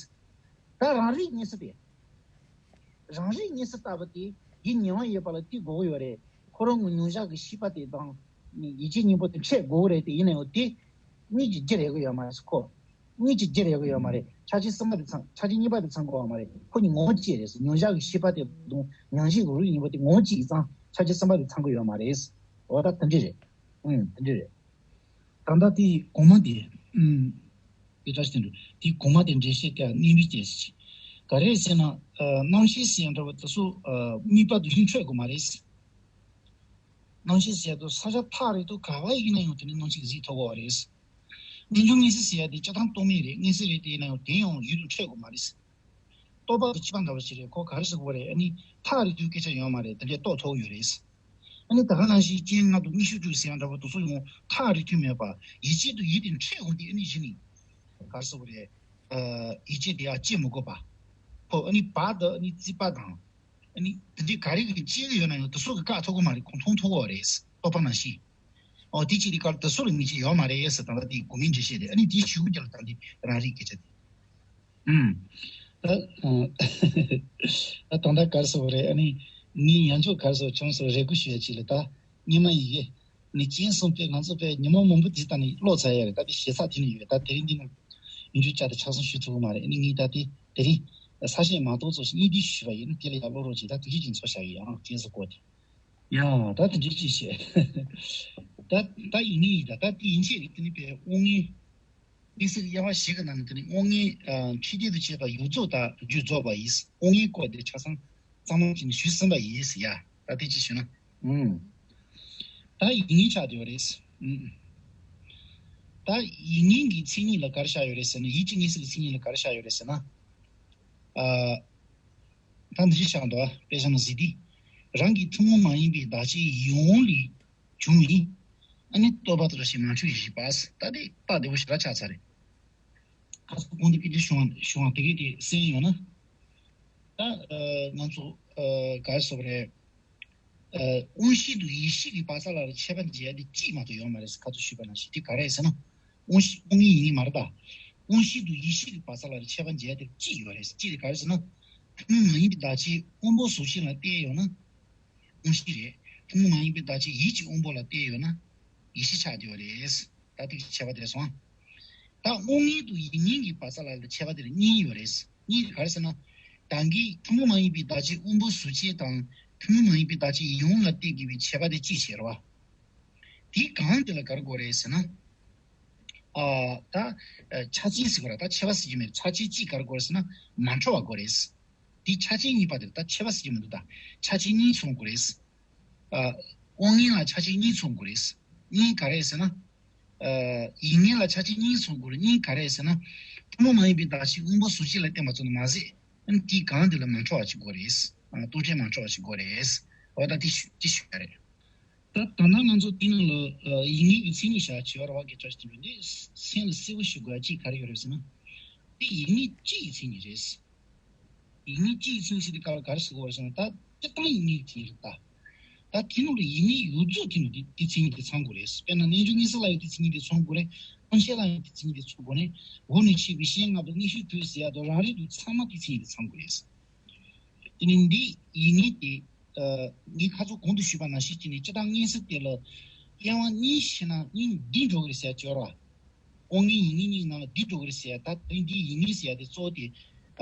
ད་རང་རིག་གནས་ས་དེ། རང་རིག་གནས་ས་ལྟ་བུ་དེ་ཡིད་ཉེ་བར་ཡོད་པ་ལ་ལྟོས་དགོས་ཀྱི་ཡོད་རེད། ཁོ་རང་གི་མྱོང་བྱ་གི་ཤེས་པ་དེ་དང་ཡིད་ཆེས་གཉིས་པོ་དེ་འཕྲད་དགོས་ཀྱི་རེད། དེ་ཡིན་ན་ཡང་དེ་གཉིས་ཀྱི་རྒྱུ་རེད་ཀྱི་ཡོད་མ་རེད་ཁོ། གཉིས་ཀྱི་རྒྱུ་རེད་ཀྱི་ཡོད་མ་རེད། ཆ་ཤས་གསུམ་པ་དེ་ཚང་། ཆ་ཤས་གཉིས་པ་དེ་ཚང་གི་ཡོད་མ་རེད། ཁོ་གཉིས་ངོ་བོ་གཅིག་རེད། མྱོང་བྱ་གི་ཤེས་པ་དེ་དང་མྱང་བྱེད་ཀྱི་རིགས་གཉིས་པོ་དེ་ངོ་བོ་གཅིག་ཡིན་ཙང་ཆ་ཤས་གསུམ་པ་དེ་ཚང་གི་ཡོད་མ་རེད། འོ་ད་དེ་འདྲ་རེད། ཨུམ། དེ་འདྲ་རེད། ད་ལྟ་དེ་གོང་མ་དེ། ཨུམ། དེ་ལྟར་བྱས་འདུག་དེ་གོང་མ་དེ་འགྲེལ་བཤད་དེ་གནས་མི་སྐྱེ་ཟེར། ག་རེ་ཟེར་ན། ཨ། སྣང་མཆེད་ཟེར་ཡ་འདྲ་བ་དེ་ཚོ། ཨ། དམིགས་པ་དེ་བཞིན་འཕྲོད་དགོས་མ་རེད། སྣང་མཆེད་ཟེར་ཡ་དེ་ས་ཆ་ཐག་རིང་དུ་ག་བ་ཡིན་ན་ཡང་དེ་ནི་སྣང་མཆེད་གཟིགས་ཐུབ་ཀྱི་རེད། རྣལ་འབྱོར་མངོན་གསལ་ཟེར་ཡ་དེ་སྤྱིར་བཏང་རྟོག་མེད་རེད། མངོན་གསལ་རེད། དེ་ཡིན་ན་ཡང་དེ་ཡང་ཡུལ་དུ་འཕྲད་དགོས་མ་རེད། རྟོག་པ་དང་བཅས་པ་འདྲ་བ་ཞིག་རེད། ཁོ་ག་རེ་ཟེར་དགོས་རེད། ཨ་ནི་ཐག་རིང་དུ་སྐད་ཆ་ཡོད་མ་རེད། དེ་འདྲས་རྟོགས་ཐུབ་ཡོད་རེད། ཨ་ནི་ད་ག་ནང་བཞིན་སྤྱན་ལྔ་དང་མངོན་ཤེས་སྤྲུལ་ཟེར་ཡ་འདྲ་བོ་དེ་ཚོ་ཡང་ཐག་རིང་ཐུང་མེད་པ། ཡིད་བྱེད་དང་ཡིད་དེ་འཕྲད་འོང་དུས་ཨ་ནི་གཞི་ནས་ག་རེ་ཟེར་དགོས་རེད། ཨ། ཡིད་བྱེད་དེ་ཡང་སྐྱེ་མི་དགོས་པ། ཁོ་ཨ་ནི་བ་དང་ཨ་ནི་བརྩིགས་པ་དང་། ཨ་ནི་དེ་འདྲའི་ག་རེ་གི་སྐྱེ་གི་ཡོད་ན་ཡང་དེ་ཚོ་གིས་བཀག་ཐུབ་ཀྱི་མ་རེད། ཁོ་མཐོང་ཐུབ་ཀྱི་རེད། རྟོག་པ་ནང་བཞིན། ཨོ་དེ་ཅི་རིགས་ག་ལ་དེ་ཚོ་ལ་མི་ཅི་ཡོད་མ་རེད་ཟེར། ད་ལྟ་དེ་གོང་མའི་འགྲེལ་བཤད་རེད། ཨ་ནི་དེའི་གཞུག་གུ་རྒྱབ་ལ་ད་འདི་རང་རིག་སྐད་ཆ་དེ། ཨུམ། ད་ད་ད་ལྟ་ག་རེ་ཟེར་དགོས་རེད། ཨ་ནི་ངས་ཡང་ཅོག་ག་རེ་ཟེར་བྱུང་ཟེར་རེ་སྐུལ་ཞུ་ཡ་ཅིག་ལ། ད་སྔོན་མ་ཡི་གེ་ནི་སྤྱན་གསུམ་དཔེ་ང་ཚོ་དཔེ་ཉིན་མོ་མང་པོ་དེ་ལྟ་ནས་ཀློག་ཚར་ཡ་རེད། ད་དེ་ཞེ་ས་དེ་ནས་ཡོད། ད་དེ་རིང་འདི་ནས་ཡིན་རྒྱུ་ཅག་དེ་ཆ་ཚང་ཞུ་ཐུབ་ཀྱི་མ་རེད། ཨ་ནི་ངས་ད་དེ་དེ་རིང་ས་ཞིང་མ་གཏོགས་ཚོ་ཞིག་གཉིས་བསྡུས་ཞུས་པ་ཡིན་ན་དེ་ལ་ཡ་ཀློག་རོགས་གྱིས། ད་ཐུགས་རྗེ་ཅིག་འཚོ་བཞག་གི་ཡང་སྤྱན་གསུམ་སྐོར་དེ། ཡང་ད་དེ་འདྲའི་ཅིག་བྱས། ད་ད་ཡིན་ངེས་ཡིན། ད་ད་དེ་ཡིན་ཆེད་རིགས་དེ་ནི་དཔེ་དབང་མངོན། གནས་ཚུལ་དབྱེ་བ་བཞི་གི་ནང་ནས་དེ་ནི་དབང་མངོན། ཨ། འཕྲོས་དོན་དང་བཅས་པ་ཡོངས་རྫོགས་དང་རྒྱུད་རྫོགས་པ་ཡིས། དབང་མངོན་སྐོར་དེ་ཆ་ཚང་གཙང་མ་ཅིག་ནས་ཞུས་ཟིན་པ་ཡིན་ཟེར་ཡ། ད་དེ་ཅི་ཞུ་ན། ཨུམ། ད་ཡིད་ངེས་ཆགས་བསྡད་པ་རེད། ཨུམ། ད་ཡིད་ངེས་ཀྱི་མཚན་ཉིད་ལ་ག་རེ་བཞག་ཡོད་རེད་ཟེར་ན། ཡིད་ཀྱི་གནས་ཚུལ་གྱི་མཚན་ཉིད་ལ་ག་རེ་བཞག་ཡོད་རེད་ཟེར་ན། ཨ། ད་འདི་བཞག་འདུག་ཨ། དཔེ་བཞག་ན་གཟིགས་དུས། རང་གི་ཐུན་མོང་མ་ཡིན་པའི་བདག་ཆོས་ཡིད་དབང་ལས་བྱུང་བའི། ཨ་ནི་རྟོག་པ་དང་བྲལ་ཞིང་མ་འཁྲུལ་བའི་གཞི་པ། ད་དེ་རྟགས་བདེ་བོ་ཞེ་དྲག་ཆགས་ཚར་རེད། ཁ་སང་གོང་དུ་དཔེ་དེ་བྱུང་བ་བྱུང་བ་དེ་གས་དེ་གསན་ཡོང་ན། ད་ཨ་ང་ཚོ་ཨ་ག་རེ་ཟེར་དགོས་རེད། ཨ། དབང་ཤེས་དང་ཡིད་ཤེས་ཀྱི་བག་ཆགས་ལ་ཁྱད་པར་འབྱེད་ཡ་དེ་གཅིག་མ་གཏོགས་ཡོད་མ་རེད་ཟེར། ཁ་ཐུག་ཞུས་པ་ནང་བཞིན་དེ་ག་རེ་ཟེར་ན། དབང་ཤེས་དབང་མངོན་ཡིན་ངེས་མ་རེད་ད། དབང་ཤེས་དང་ཡིད་ཤེས་ཀྱི་བག་ཆགས་ལ་ཁྱད་པར་འབྱེད་ཡ་དེ་གཅིག་ཡོད་རེད་ཟེར། གཅིག་དེ་ག་རེ་ཟེར་ན། ཐུན་མོང་མ་ཡིན་པའི་བདག་ཆོས་དབང་པོ་གཟུགས་ཅན་ལ་བརྟེན་ཡོད་ན་དབང་ཤེས་རེད། ཐུན་མོང་མ་ཡིན་པའི་བདག་ཆོས་ཡིད་ཀྱི་དབང་པོ་ལ་བརྟེན་ཡོད་ན་ཡིད་ཤེས་ཆགས་བསྡད་ཡོད་རེད། ད་དེ་གི་ཁྱད་པར་དེ་རེད་སོང་། ད་དབང་མངོན་དང་ཡིད་མངོན་གྱི་བག་ཆགས་ལ་ཁྱད་པར་དེ་རེད། གཉིས་ཡོད་རེད། གཉིས་ག་རེ་ཟེར་ན། ད་གིན་ཐུན་མོང་མ་ཡིན་པའི་བདག་ཆོས་དབང་པོ་གཟུགས་ཅན་དང་ཐུན་མོང་མ་ཡིན་པའི་བདག་ཆོས་ཡིད་དབང་ལ་བརྟེན་དགོས་པའི་ཁྱད་པར་དེ་གཅིག་བྱས་རེད་བ། དེའི་གང་དེ་ལ་ག་རེ་དགོས་རེད་ཟེར་ན། ཨ། ད་ཨ་ཆ་ཅན་ཟེར་དགོས་རེད། ད་ཁྱད་པར་ཟེར་གྱི་མེད། ཆ་ཅན་གཅིག་ག་རེ་དགོས་རེད་ཟེར་ན་མ་འཕྲོ་བ་དགོས་རེད། དེའི་ཆ་ཅན་གཉིས་པ་དེར་ད་ཁྱད་པར་ཟེར་གྱི་མི་འདུག་ད་ཆ་ཅན་གཉིས་ཚང་དགོས་རེད། ཨ། དབང་མངོན་ལ་ཆ་ཅན་གཉིས་ཚང་དགོས་རེད། གཉིས་ག་རེ་ཟེར་ན། ཨ། ཡིད་མངོན་ལ་ཆ་ཅན་གཉིས་ཚང་དགོས་རེད། གཉིས་ག་རེ་ཟེར་ན། ཐུན་མོང་མ་ཡིན་པའི་བདག་ཆོས་དབང་པོ་གཟུགས་ཅན་ལ་བརྟེན་པ་ཙམ་དུ་མ་ཟད། ཨ་ནི་དེའི་སྒང་དེ་ལ་མ་འཕྲོ་བ་ཞིག་དགོས་རེད། ཨ། རྟོག་བྲལ་མ་འཕྲོ་བ་ཞིག་དགོས་རེད། འོ་ད་དེ་ཞུ་དེ་ཞུ་ཡ་རེད། ད་ད་ལྟ་ང་ཚོ་དེ་ནང་ལ་ཨ་ཡིག་ངེས་ཀྱི་མཚན་ཉིད་བཞག་བྱས་པ་རེད་བ། སྐད་ཆ་ཞིག་འདི་སེམས་ལ་གསལ་པོ་ཞིག་དགོས་ཡ་གཅིག་ག་རེ་ཡོད་རེད་ཟེར་ན། དེ་ཡིག་ངེས་སྤྱི་ཡི་མཚན་ཉིད་རེད། ཡིག་ངེས་སྤྱི་ཡི་མཚན་ཉིད་ཟེར་དུས་སྐབས་ལ་ག་རེ་ཟེར་དགོས་རེད་ཟེར་ན། ད་སྤྱིར་བཏང་ཡིག་ངེས་ཀྱི་མཚན་ཉིད་རེད་ད། ད་དེ་ནང་ལ་ཡིག་ངེས་ཡོངས་རྫོགས་དེ་ནང་དེ་དེ་མཚན་ཉིད་དེ་ཚང་དགོས་རེད། དཔེར་ན་རྣལ་འབྱོར་ངེས་གསལ་ལ་ཡང་དེ་མཚན་ཉིད་དེ་ཚང་དགོས་རེད། མངོན་ཤེས་ལ་ཡང་དེ་མཚན་ཉིད་དེ་ཚང་དགོས་རེད། འོག་ནས་མཆེད་པའི་གཞན་ལྔ་དང་མངོན་ཤེས་དྲུག་ཟེར་ཡ་དང་རང་རིག་དང་ཚང་མ་དེ་མཚན་ཉིད་དེ་ཚང་དགོས་རེད། དེ་ནས་འདི་ཡིག་ངེས་དེ། ཨ། ངས་ཁ་སང་གོང་དུ་ཞུས་པ་ནང་བཞིན་བྱས་ནས་སྤྱིར་བཏང་ངེས་གསལ་དེ་ལ་དབྱེ་བ་གཉིས་ཕྱེ་ན་གཉིས་འདི་འགྲོ་གི་རེད་ཟེར་ཡ་ཅིག་ཡོད་རེད་བ། དབང་ངེས་ཡིག་ངེས་གཉིས་ནང་ལ་འདི་འགྲོ་གི་རེད་ཟེར་ཡ། ད་དེ་འདི་ཡིག་ངེས་ཟེར་ཡ་དེ་གཙོ་བོ་དེ།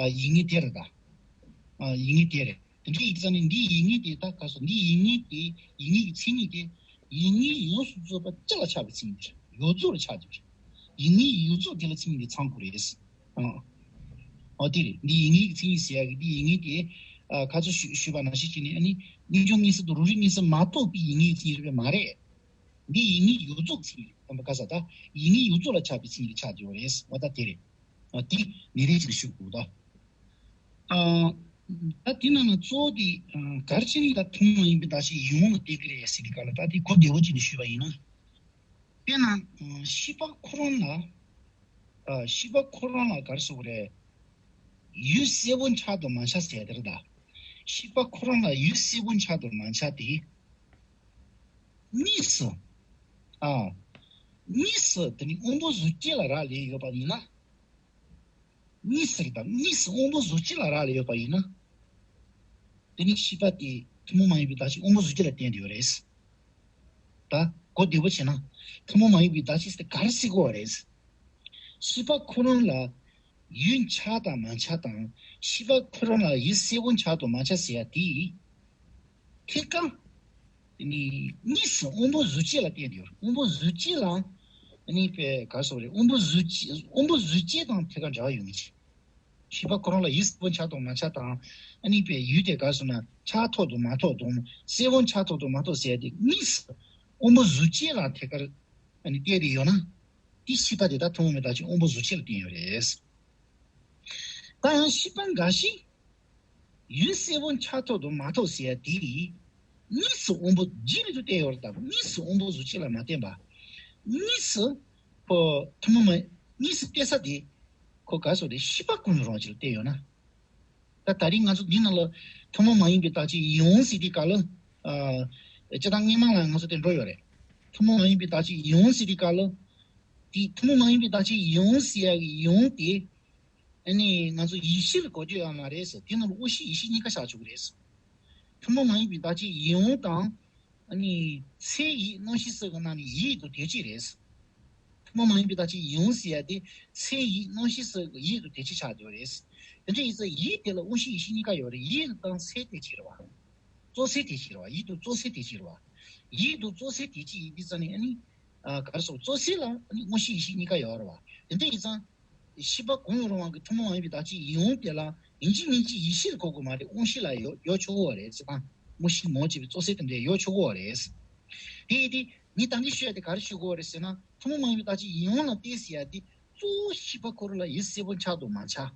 ཨ། ཡིག་ངེས་དེ་རེད་ད། ཨ། ཡིག་ངེས་དེ་རེད། དེ་འདྲ་ཡིན་ཙང་ནི་འདི་ཡིག་ངེས་དེ་ད་ག་སོ་འདི་ཡིག་ངེས་དེ་ཡིག་ངེས་ཀྱི་མཚན་ཉིད་དེ་ཡིག་ངེས་ཡོངས་སུ་རྫོགས་པ་སྤྱི་ལ་ཆགས་པའི་མཚན་ཉིད་རེད། ཡོངས་རྫོགས་ལ་ཆགས་ཀྱི་རེད། ཡིག་ངེས་ཡོངས་རྫོགས་དེ་ལ་མཚན་ཉིད་དེ་ཚང་དགོས་རེད། ཨ། ཨོ་དེ་རེད། འདི་ཡིག་ངེས་ཀྱི་མཚན་ཉིད་ཟེར་ཡག་གི་འདི་ཡིག་ངེས་དེ། ཨ། ཁ་ཚོ་ཞུ་ཞུས་པ་ནང་བཞིན་བྱས་ནས་ཨ་ནི་རྣལ་འབྱོར་ངེས་གསལ་དང་རང་རིག་ངེས་གསལ་མ་གཏོགས་པའི་ཡིག་ངེས་ཀྱི་མཚན་ཉིད་རེད་པས་མ་རེད། འདི་ཡིག་ངེས་ཡོངས་རྫོགས་ཀྱི་མཚན་ཉིད་རེད། དམ་པ་ག་ས་ད་ཡིག་ངེས་ཡོངས་རྫོགས་ལ་ཆགས་པའི་མཚན་ཉིད་ཆགས་ཀྱི་ཡོད་རེད། འོ་ད་དེ་རེད། ཨ། དེ་ནི་རེད་ཅེས་ཞུ་དགོས་ད། ཨ། ད་དེ་ནང་ན་གཙོ་བོ་དེ། ཨ། ག་རེ་བྱས་ནས་ད་ཐུན་མོང་མ་ཡིན་པའི་བདག་ཅེས་ཡིད་འོང་ལ་གཏད་ཀྱི་རེད་ཟེར་དུས་སྐབས་ལ་ད་དེ་གོ་བདེ་བོ་བྱས་ནས་ཞུས་པ་ཡིན་ན། དཔེར་ན། ཨ། ཤེས་པ་ཁོ་རང་ལ། ཨ། ཤེས་པ་ཁོ་རང་ལ་ག་རེ་ཟེར་དགོས་རེད། ཡུལ་གསལ་པོ་འཆར་དང་མ་འཆར་ཟེར་དེ་རེད་ད། ཤེས་པ་ཁོ་རང་ལ་ཡུལ་གསལ་པོ་འཆར་དང་མ་འཆར་དེ། གཉིས་སུ། ཨ། གཉིས་སུ་དེ་ནི་དབང་པོ་གཟུགས་ཅན་ལ་རག་ལས་ཡོད་པ་ཡིན་ན། གཉིས་སུ་རེད་ད། གཉིས་སུ་དབང་པོ་གཟུགས་ཅན་ལ་རག་ལས་ཡོད་པ་ཡིན་ན། དེ་ནི་ཤེས་པ་དེ་ཐུན་མོང་མ་ཡིན་པའི་བདག་ཅེས་དབང་པོ་གཟུགས་ཅན་ལ་བརྟེན་ཡོད་རེད། ད་གོ་བདེ་པོ་བྱས་ན། ཐུན་མོང་མ་ཡིན་པའི་བདག་ཅེས་དེ་ག་རེ་ཟེར་དགོས་པ་རེད། ཤེས་པ་ཁོ་རང་ལ་ཡུལ་འཆར་དང་མ་འཆར་དང་། ཤེས་པ་ཁོ་རང་ལ་ཡུལ་གསལ་པོ་འཆར་དང་མ་འཆར་ཟེར་ཡ་དེ། ཐད་ཀར། དེ་ནི་གཉིས་སུ་དབང་པོ་གཟུགས་ཅན་ལ་བརྟེན་ཡོད། དབང་པོ་གཟུགས་ཅན་ལ། ཨ་ནི་པའི་ག་རེ་ཟེར་དགོས་རེད། དབང་པོ་གཟུགས་ཅན། དབང་པོ་གཟུགས་ཅན་དང་ཐད་ཀར་འབྲེལ་བ་ཡོད་མཁན་ཅིག་ཤེས་པ་ཁོ་རང་ལ་ཡུལ་གསལ་པོ་འཆར་དང་མ་འཆར་དང་། ཨ་ནི་པའི་ཡུལ་དེ་ག་རེ་ཟེར་ན་འཆར་ཐུབ་དང་མ་ཐུབ་དང་། གསལ་པོ་འཆར་ཐུབ་དང་མ་ཐུབ་ཟེར་ཡ་དེ་གཉིས་སུ་དབང་པོ་གཟུགས་ཅན་ལ་ཐད་ཀར་ཨ་ནི་བལྟས་ཏེ་ཡོད་ན། དེ་ཤེས་པ་དེ་ད་ཐུན་མོང་མའི་བདག་ཅེས་དབང་པོ་གཟུགས་ཅན་ལ་བརྟེན་ཡོད་རེད། ད་ཡང་ཤེས་པ་འགའ་ཞིག་ཡུལ་གསལ་པོ་འཆར་ཐུབ་དང་མ་ཐུབ་ཟེར་ཡ་དེ་གཉིས་སུ་དབང་པོ་རྗེས་ལུས་སུ་བལྟས་ཡོད་རེད་ད། གཉིས་སུ་དབང་པོ་གཟུགས་ཅན་ལ་མ་བརྟེན་པ། གཉིས་སུ་ཁོ་ཐུན་མོང་མ། གཉིས་སུ་བལྟས་ས་དེ་ཁོ་ག་སོ་རེད། ཤེས་པ་ཀུན་ཡོད་རང་ཅིག་ལ་བལྟས་ཡོད་ན། ད་ད་རིང་ང་ཚོ་འདི་ནང་ལ་ཐུན་མོང་མ་ཡིན་པའི་བདག་ཅེས་ཡིད་འོང་ཟེར་དུས་སྐབས་ལ། ཨ། སྤྱིར་བཏང་སྔོན་མ་ལ་ང་ཚོ་དེ་འགྲོ་ཡོད་རེད། ཐུན་མོང་མ་ཡིན་པའི་བདག་ཅེས་ཡིད་འོང་ཟེར་དུས་སྐབས་ལ། དེ་ཐུན་མོང་མ་ཡིན་པའི་བདག་ཅེས་ཡིད་འོང་ཟེར་ཡ་གི་ཡིད་འོང་དེ། ཨ་ནི་ང་ཚོ་ཡིད་ཤེས་ལ་གོ་རྒྱུ་ཡོད་མ་རེད་ཟེར། དེ་ནང་ལ་དབང་ཤེས་ཡིད་ཤེས་གཉིས་ཀ་བཞག་ཆོག་གི་རེད། ཐུན་མོང་མ་ཡིན་པའི་བདག་ཅེས་ཡིད་འོང་དང་། ཨ་ནི་མཚན་ཡིད་རྣམ་ཤེས་སོགས་ཀྱི་ནང་ནས་ཡིད་དང་དོན་གཅིག་རེད། ཐུན་མོང་མ་ཡིན་པའི་བདག་ཅེས་ཡིད་འོང་ཟེར་ཡ་དེ་མཚན་ཡིད་རྣམ་ཤེས་སོགས་ཀྱི་ཡིད་དང་དོན་གཅིག་ཆགས་བསྡད་པ་རེད། དེ་འདྲ་ཡིན་ཙང་ཡིད་དེ་ལ་དབང་ཤེས་ཡིད་ཤེས་གཉིས་ཀ་ཡོད་རེད། ཡིད་དང་མཚན་དོན་གཅིག་རེད་བ། གཙོ་ཚད་དོན་གཅིག་རེད་བ། ཡིད་དང་གཙོ་ཚད་དོན་གཅིག་རེད་བ། ཡིད་དང་གཙོ་ཚད་དོན་གཅིག་ཡིན་དུས་ཙང་ནས་ཨ་ནི། ཨ། ག་རེ་ཟེར། གཙོ་ཚད་ལ་ཨ་ནི་དབང་ཤེས་ཡིད་ཤེས་གཉིས་ཀ་ཡོད་རེད་བ། དེ་འདྲ་ཡིན་ཙང་། ཤེས་པ་ཀུན་ཡོད་རང་དབང་གི་ཐུན་མོང་མ་ཡིན་པའི་བདག་ཅེས་ཡིད་འོང་དེ་ལ་ཡིན་གཅིག་མིན་གཅིག་ཡིད་ཤེས་ལ་གོ་དགོས་མ་རེད། དབང་ཤེས་ལ་ཡོད་ཡོད་ཆོག་གི་རེད་ཟེར་དང་། དབང་ཤེས་མ་བྱས་པའི་གཙོ་ཚད་དེ་འདྲ་ཡོད་ཆོག་གི་རེད། དེ་ཡིན་དུས་ངས་ད་གིན་ཞུ་ཡ་དེ་ག་རེ་ཞུ་དགོས་རེད་ཟེར་ན། ཐུན་མོང་མ་ཡིན་པའི་བདག་ཅེས་ཡིད་འོང་ལ་བལྟས་ཟེར་ཡ་དེ་གཙོ་བོ་ཤེས་པ་ཁོ་རང་ལ་ཡུལ་གསལ་པོ་འཆར་དང་མ་འཆར།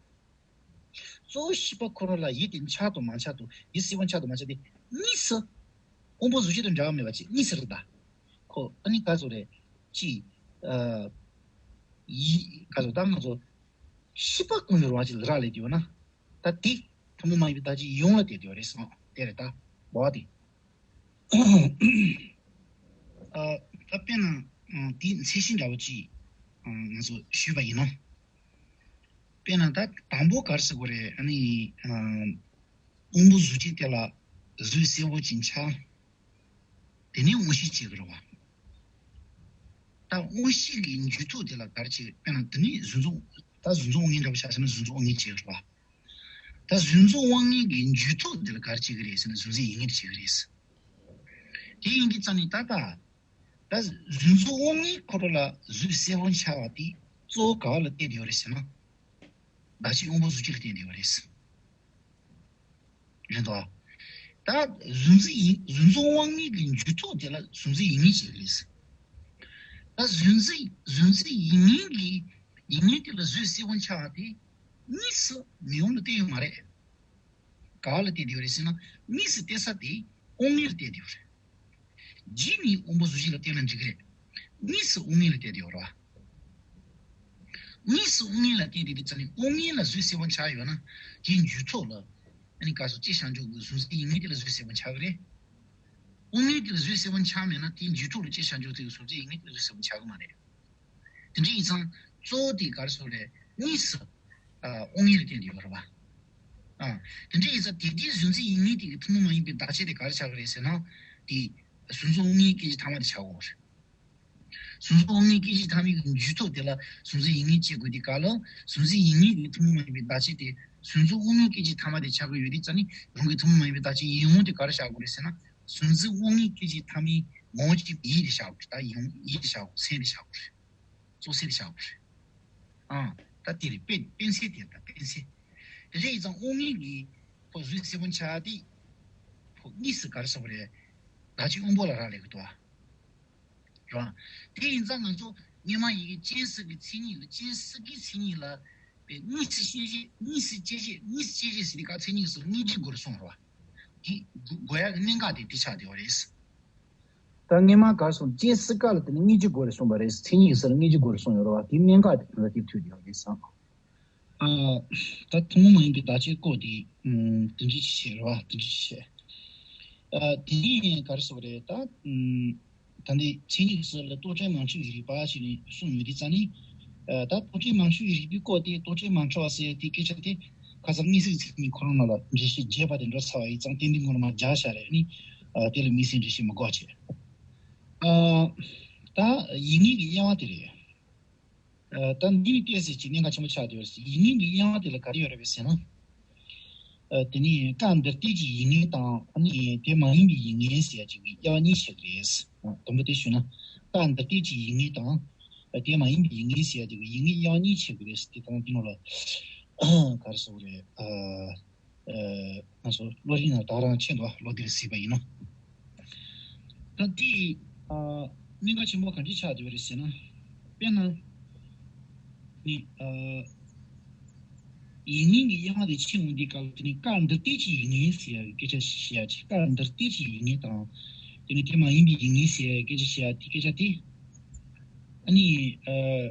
གཙོ་བོ་ཤེས་པ་ཁོ་རང་ལ་ཡུལ་དེ་འཆར་དང་མ་འཆར་དང་། ཡུལ་གསལ་པོ་འཆར་དང་མ་འཆར་དེ་གཉིས་སུ་དབང་པོ་གཟུགས་ཅན་དང་འབྲེལ་བ་མེད་པ་ཅིག་གཉིས་སུ་རེད་ད། ཁོ་ཨ་ནི་ག་ཚོད་རེད། ཅི། ཨ། ཡིད་ག་ཚོད་ད་ང་ཚོ་ཤེས་པ་ཀུན་ཡོད་རང་དབང་ཅིག་ལ་རག་ལས་ཀྱི་ཡོད་ན། ད་དེ་ཐུན་མོང་མ་ཡིན་པའི་བདག་ཅེས་ཡིད་འོང་ལ་བལྟས་ཡོད་རེད་ཟེར་བ་དེ་རེད་ད། འོ་དེ། ཨ། ད་དཔེར་ན། ཨ། དེའི་མཚན་གཞི་འདྲ་བོ་ཅིག་ཨ། ང་ཚོ་ཞུས་པ་ཡིན་ན། དཔེར་ན་ད་དང་པོ་ག་རེ་ཟེར་དགོས་རེད། ཨ་ནི། ཨ། དབང་པོ་གཟུགས་ཅན་དེ་ལ་གཟུགས་གསལ་པོ་ཅིག་འཆར། དེ་ནས་དབང་ཤེས་སྐྱེ་གི་རེད་བ། ད་དབང་ཤེས་ཀྱི་འཇུག་ཐོག་དེ་ལ་ག་རེ་བྱེད། དཔེར་ན་དེ་ནས་གཟུགས་མཚོན། ད་གཟུགས་མཚོན་དབང་ངེས་འདྲ་བོ་ཆ་བཞག་ན་གཟུགས་མཚོན་དབང་ངེས་སྐྱེ་གི་རེད་བ། ད་གཟུགས་མཚོན་དབང་ངེས་ཀྱི་འཇུག་ཐོག་དེ་ལ་ག་རེ་བྱེད་ཀྱི་རེད་ཟེར་ན་གཟུགས་མཚོན་ཡིད་ངེས་སྐྱེ་གི་རེད། དེ་ཡིན་དུས་ཙང་ནས་ད་ལྟ། ད་གཟུགས་མཚོན་དབང་ངེས་ཁོ་རང་ལ་གཟུགས་གསལ་པོ་འཆར་བ་དེ་གཙོ་བོ་ག་བ་ལ་བརྟེན་ཡོད་རེད་ཟེར་ན། བདག་ཅེས་དབང་པོ་གཟུགས་ཅན་ལ་བརྟེན་ཡོད་རེད། རེད་དོ། ད་གཟུགས་མཚོན་ཡིད། གཟུགས་མཚོན་དབང་ངེས་ཀྱི་འཇུག་ཐོག་དེ་ལ་གཟུགས་མཚོན་ཡིད་ངེས་བྱེད་ཀྱི་རེད། ད་གཟུགས་མཚོན། གཟུགས་མཚོན་ཡིད་ངེས་ཀྱི། ཡིད་ངེས་དེ་ལ་གཟུགས་གསལ་པོ་འཆར་བ་དེ་གཉིས་སུ་མི་དབང་ལ་བརྟེན་ཡོད་མ་རེད། ག་ལ་བལྟས་བསྡད་ཡོད་རེད་ཟེར་ན། དངོས་སུ་བལྟས་ས་དེ་དབང་མངོན་ལ་བལྟས་བསྡད་ཡོད་རེད། རྗེས་ནས་དབང་པོ་གཟུགས་གཞི་ལ་བལྟས་ན་འགྲིག་གི་རེད། དངོས་སུ་དབང་མངོན་ལ་བལྟས་བསྡད་ཡོད་རེད་བ། དངོས་སུ་དབང་མངོན་ལ་བལྟས་བསྡད་དུས་ཙམ་ནས་དབང་མངོན་ལ་གཟུགས་གསལ་པོ་འཆར་ཡོད་ན། དེའི་མཇུག་ཐོག་ལ་ཨ་ནི་ག་སོ་ཅི་བྱང་ཆུབ་ཀྱི་གཟུགས་འཛིན་ཡིད་མངོན་དེ་ལ་གཟུགས་གསལ་པོ་འཆར་གི་རེད། དབང་མངོན་དེ་ལ་གཟུགས་གསལ་པོ་འཆར་མེད་ན། དེའི་མཇུག་ཐོག་ལ་ཅི་བྱང་ཆུབ་ཀྱི་གཟུགས་འཛིན་ཡིད་མངོན་དེ་ལ་གཟུགས་གསལ་པོ་འཆར་གི་མ་རེད། དེ་འདྲ་ཡིན་ཙང་གཙོ་བོ་དེ་ག་རེ་ཟེར་རེད། དངོས་སུ་ཨ་དབང་མངོན་ལ་བརྟེན་ཏེ་ཡོད་རེད་བ། ཨ་དེ་འདྲ་ཡིན་ཙང་དེ་དུས་གཟུགས་འཛིན་ཡིད་མངོན་དེ་གི་ཐུན་མོང་མ་ཡིན་པའི་བདག་ཆ་དེ་ག་རེ་ཆགས་ཀྱི་རེད་ཟེར་ན། དེ་གཟུགས་འཛིན་དབང་མངོན་སྐད་ཅིག་ཐ་མ་དེ་ཆགས་ཀྱི་ཡོད་རེད། གཟུགས་འཛིན་དབང་མངོན་སྐད་ཅིག་ཐ་མའི་མཇུག་ཐོག་དེ་ལ་གཟུགས་འཛིན་ཡིད་མངོན་སྐྱེ་དགོས་དུས་སྐབས་ལ། གཟུགས་འཛིན་ཡིད་མངོན་གྱི་ཐུན་མོང་མ་ཡིན་པའི་བདག་ཆ་དེ་གཟུགས་འཛིན་དབང་མངོན་སྐད་ཅིག་ཐ་མ་དེ་ཆགས་ཀྱི་ཡོད་དུས་ཙམ་ནས། རང་གི་ཐུན་མོང་མ་ཡིན་པའི་བདག་ཆ་ཡིད་མངོན་དེ་ག་རེ་ཆགས་དགོས་རེད་ཟེར་ན། གཟུགས་འཛིན་དབང་མངོན་སྐད་ཅིག་ཐ་མའི་ངོ་བོ་གཅིག་པའི་ཡིད་དེ་ཆགས་དགོས་རེད། ད་ཡིད་ཡིད་དེ་ཆགས་དགོས། སེམས་དེ་ཆགས་དགོས་རེད། གཙོ་སེམས་དེ་ཆགས་དགོས་རེད། ཨ་ད་དེ་རེད། དཔེ་དཔེ་མཚོན་དེ་རེད། ད་དཔེ་མཚོན། དེ་འདྲ་ཡིན་ཙང་དབང་མངོན་གྱི་ཁོ་གཟུགས་གསལ་པོ་འཆར་དེ་ཁོ་དངོས་སུ་ག་རེ་ཟེར་དགོས་རེད། བདག་ཆ་དབང་པོ་ལ་རག་ལས་ཀྱི་འདུག་བ། རེད་བ། དེ་ཡིན་ཙང་ང་ཚོ་སྔོན་མ་ཡི་གེ་སྤྱན་གཟིགས་ཀྱི་མཚན་ཉིད་ལ། སྤྱན་གཟིགས་ཀྱི་མཚན་ཉིད་ལ་པའི་དངོས་སུ་སྐྱེ་བྱེད། དངོས་སུ་སྐྱེ་བྱེད། དངོས་སུ་སྐྱེ་བྱེད་ཟེར་དུས་སྐབས་མཚན་ཉིད་ཟེར་དངོས་གཞི་དགོས་རེད་གསུངས་རེད་བ། དེ་དགོས་ཡག་གི་གནད་འགག་དེ་དེ་ཆགས་བསྡད་པ་རེད། ད་སྔོན་མ་ག་རེ་གསུངས། སྤྱན་གཟིགས་སྐབས་ལ་དེ་ནི་དངོས་གཞི་དགོས་རེད་གསུངས་པ་རེད། མཚན་ཉིད་ཟེར་དངོས་གཞི་དགོས་རེད་གསུངས་ཡོད་རེད་བ། དེའི་གནད་འགག་དེ་ད་དེ་ཐུག་བསྡད་པ་རེད་བསམ། ཨ་ད་ཐུན་མོང་མ་ཡིན་པའི་བདག་ཆའི་སྐོར་དེ་ཨམ་དེ་འདྲ་ཞིག་བཤད་རེད་བ། དེ་འདྲ་ཞིག་བཤད། ཨ་དེ་ནས་ག་རེ་ཟེར་བ་རེད། ད་ཨམ་ད་འདི་མཚན་ཉིད་ཟེར་ལ་རྟོག་བྲལ་མང་ཆེ་བའི་རིགས་པ་ཞིག་ནས་གསུངས་ཡོད་དུས་ཙམ་ནས། ཨ་ད་རྟོག་བྲལ་མང་ཆེ་བའི་རིགས་པའི་སྐོར་དེ། རྟོག་བྲལ་མང་ཆེ་བ་ཟེར་དེ་སྐད་ཆ་དེ་ཁ་སང་དངོས་གཞིའི་མཚན་ཉིད་ཁོ་རང་ནང་ལ་འགྲེལ་བཤད་བརྒྱབ་པ་དེ་འགྲོ་ཚར་བ་ཡིན་ཙང་། ཏན་ཏན་ཁོ་རང་མར་རྒྱག་བཞག་རེད། ཨ་ནི་ཨ་དེ་ལ་དམིགས་བསལ་འགྲེལ་བཤད་མི་དགོས་བྱས། ཨ་ད་ཡིད་མངོན་གྱི་དབྱེ་བ་དེ་རེད། ཨ་ད་འདི་ནི་ཏོག་ཙམ་ཅིག་གནད་འགག་ཆེན་པོ་ཆགས་བསྡད་ཡོད་རེད། ཡིད་མངོན་གྱི་དབྱེ་བ་དེ་ལ་ག་རེ་ཡོད་རེད་པས་ཟེར་ན། ཨ་དེ་ནི་སྐབས་འདིར་ལྟོས་ཀྱི་ཡིད་མངོན་དང་། ཨ་ནི་དེ་མ་ཡིན་པའི་ཡིད་མངོན་ཟེར་ཡ་ཅིག་གི་དབྱེ་བ་གཉིས་ཕྱེ་གི་རེད། ཨ་དང་པོ་དེ་ཞུས་ན། སྐབས་འདིར་ལྟོས་ཀྱི་ཡིད་མངོན་དང་། ཨ་དེ་མ་ཡིན་པའི་ཡིད་མངོན་ཟེར་ཡ་ཅིག་གི་ཡིད་མངོན་དབྱེ་བ་གཉིས་ཕྱེ་གི་རེད། དེ་དང་དེ་ནང་ལ་ག་རེ་ཟེར་དགོས་རེད། ཨ། ཨ་ང་ཚོ་བློ་རིག་ནང་ད་རང་ཆེད་དུ་བློ་དེར་གཟིགས་པ་ཡིན་ན། ད་དེ་ཨ་གནད་འགག་ཆེན་པོ་ག་འདྲ་ཆགས་བསྡད་པ་རེད་ཟེར་ན། དཔེར་ན་ནི་ཨ་ཡིད་མངོན་གྱི་དབྱེ་བ་དེ་ཕྱེ་འོང་དུས་སྐབས་ལ། དེ་ནི་སྐབས་འདིར་ལྟོས་ཀྱི་ཡིད་མངོན་ཟེར་ཡ་གི་སྐད་ཆ་བཤད་ཡ་ཅིག་སྐབས་འདིར་ལྟོས་ཀྱི་ཡིད་མངོན་དང་། དེ་ནི་དེ་མ་ཡིན་པའི་ཡིད་མངོན་ཟེར་ཡ་གི་སྐད་ཆ་བཤད་ཡ་དེ། སྐད་ཆ་དེ་ཨ་ནི་ཨ་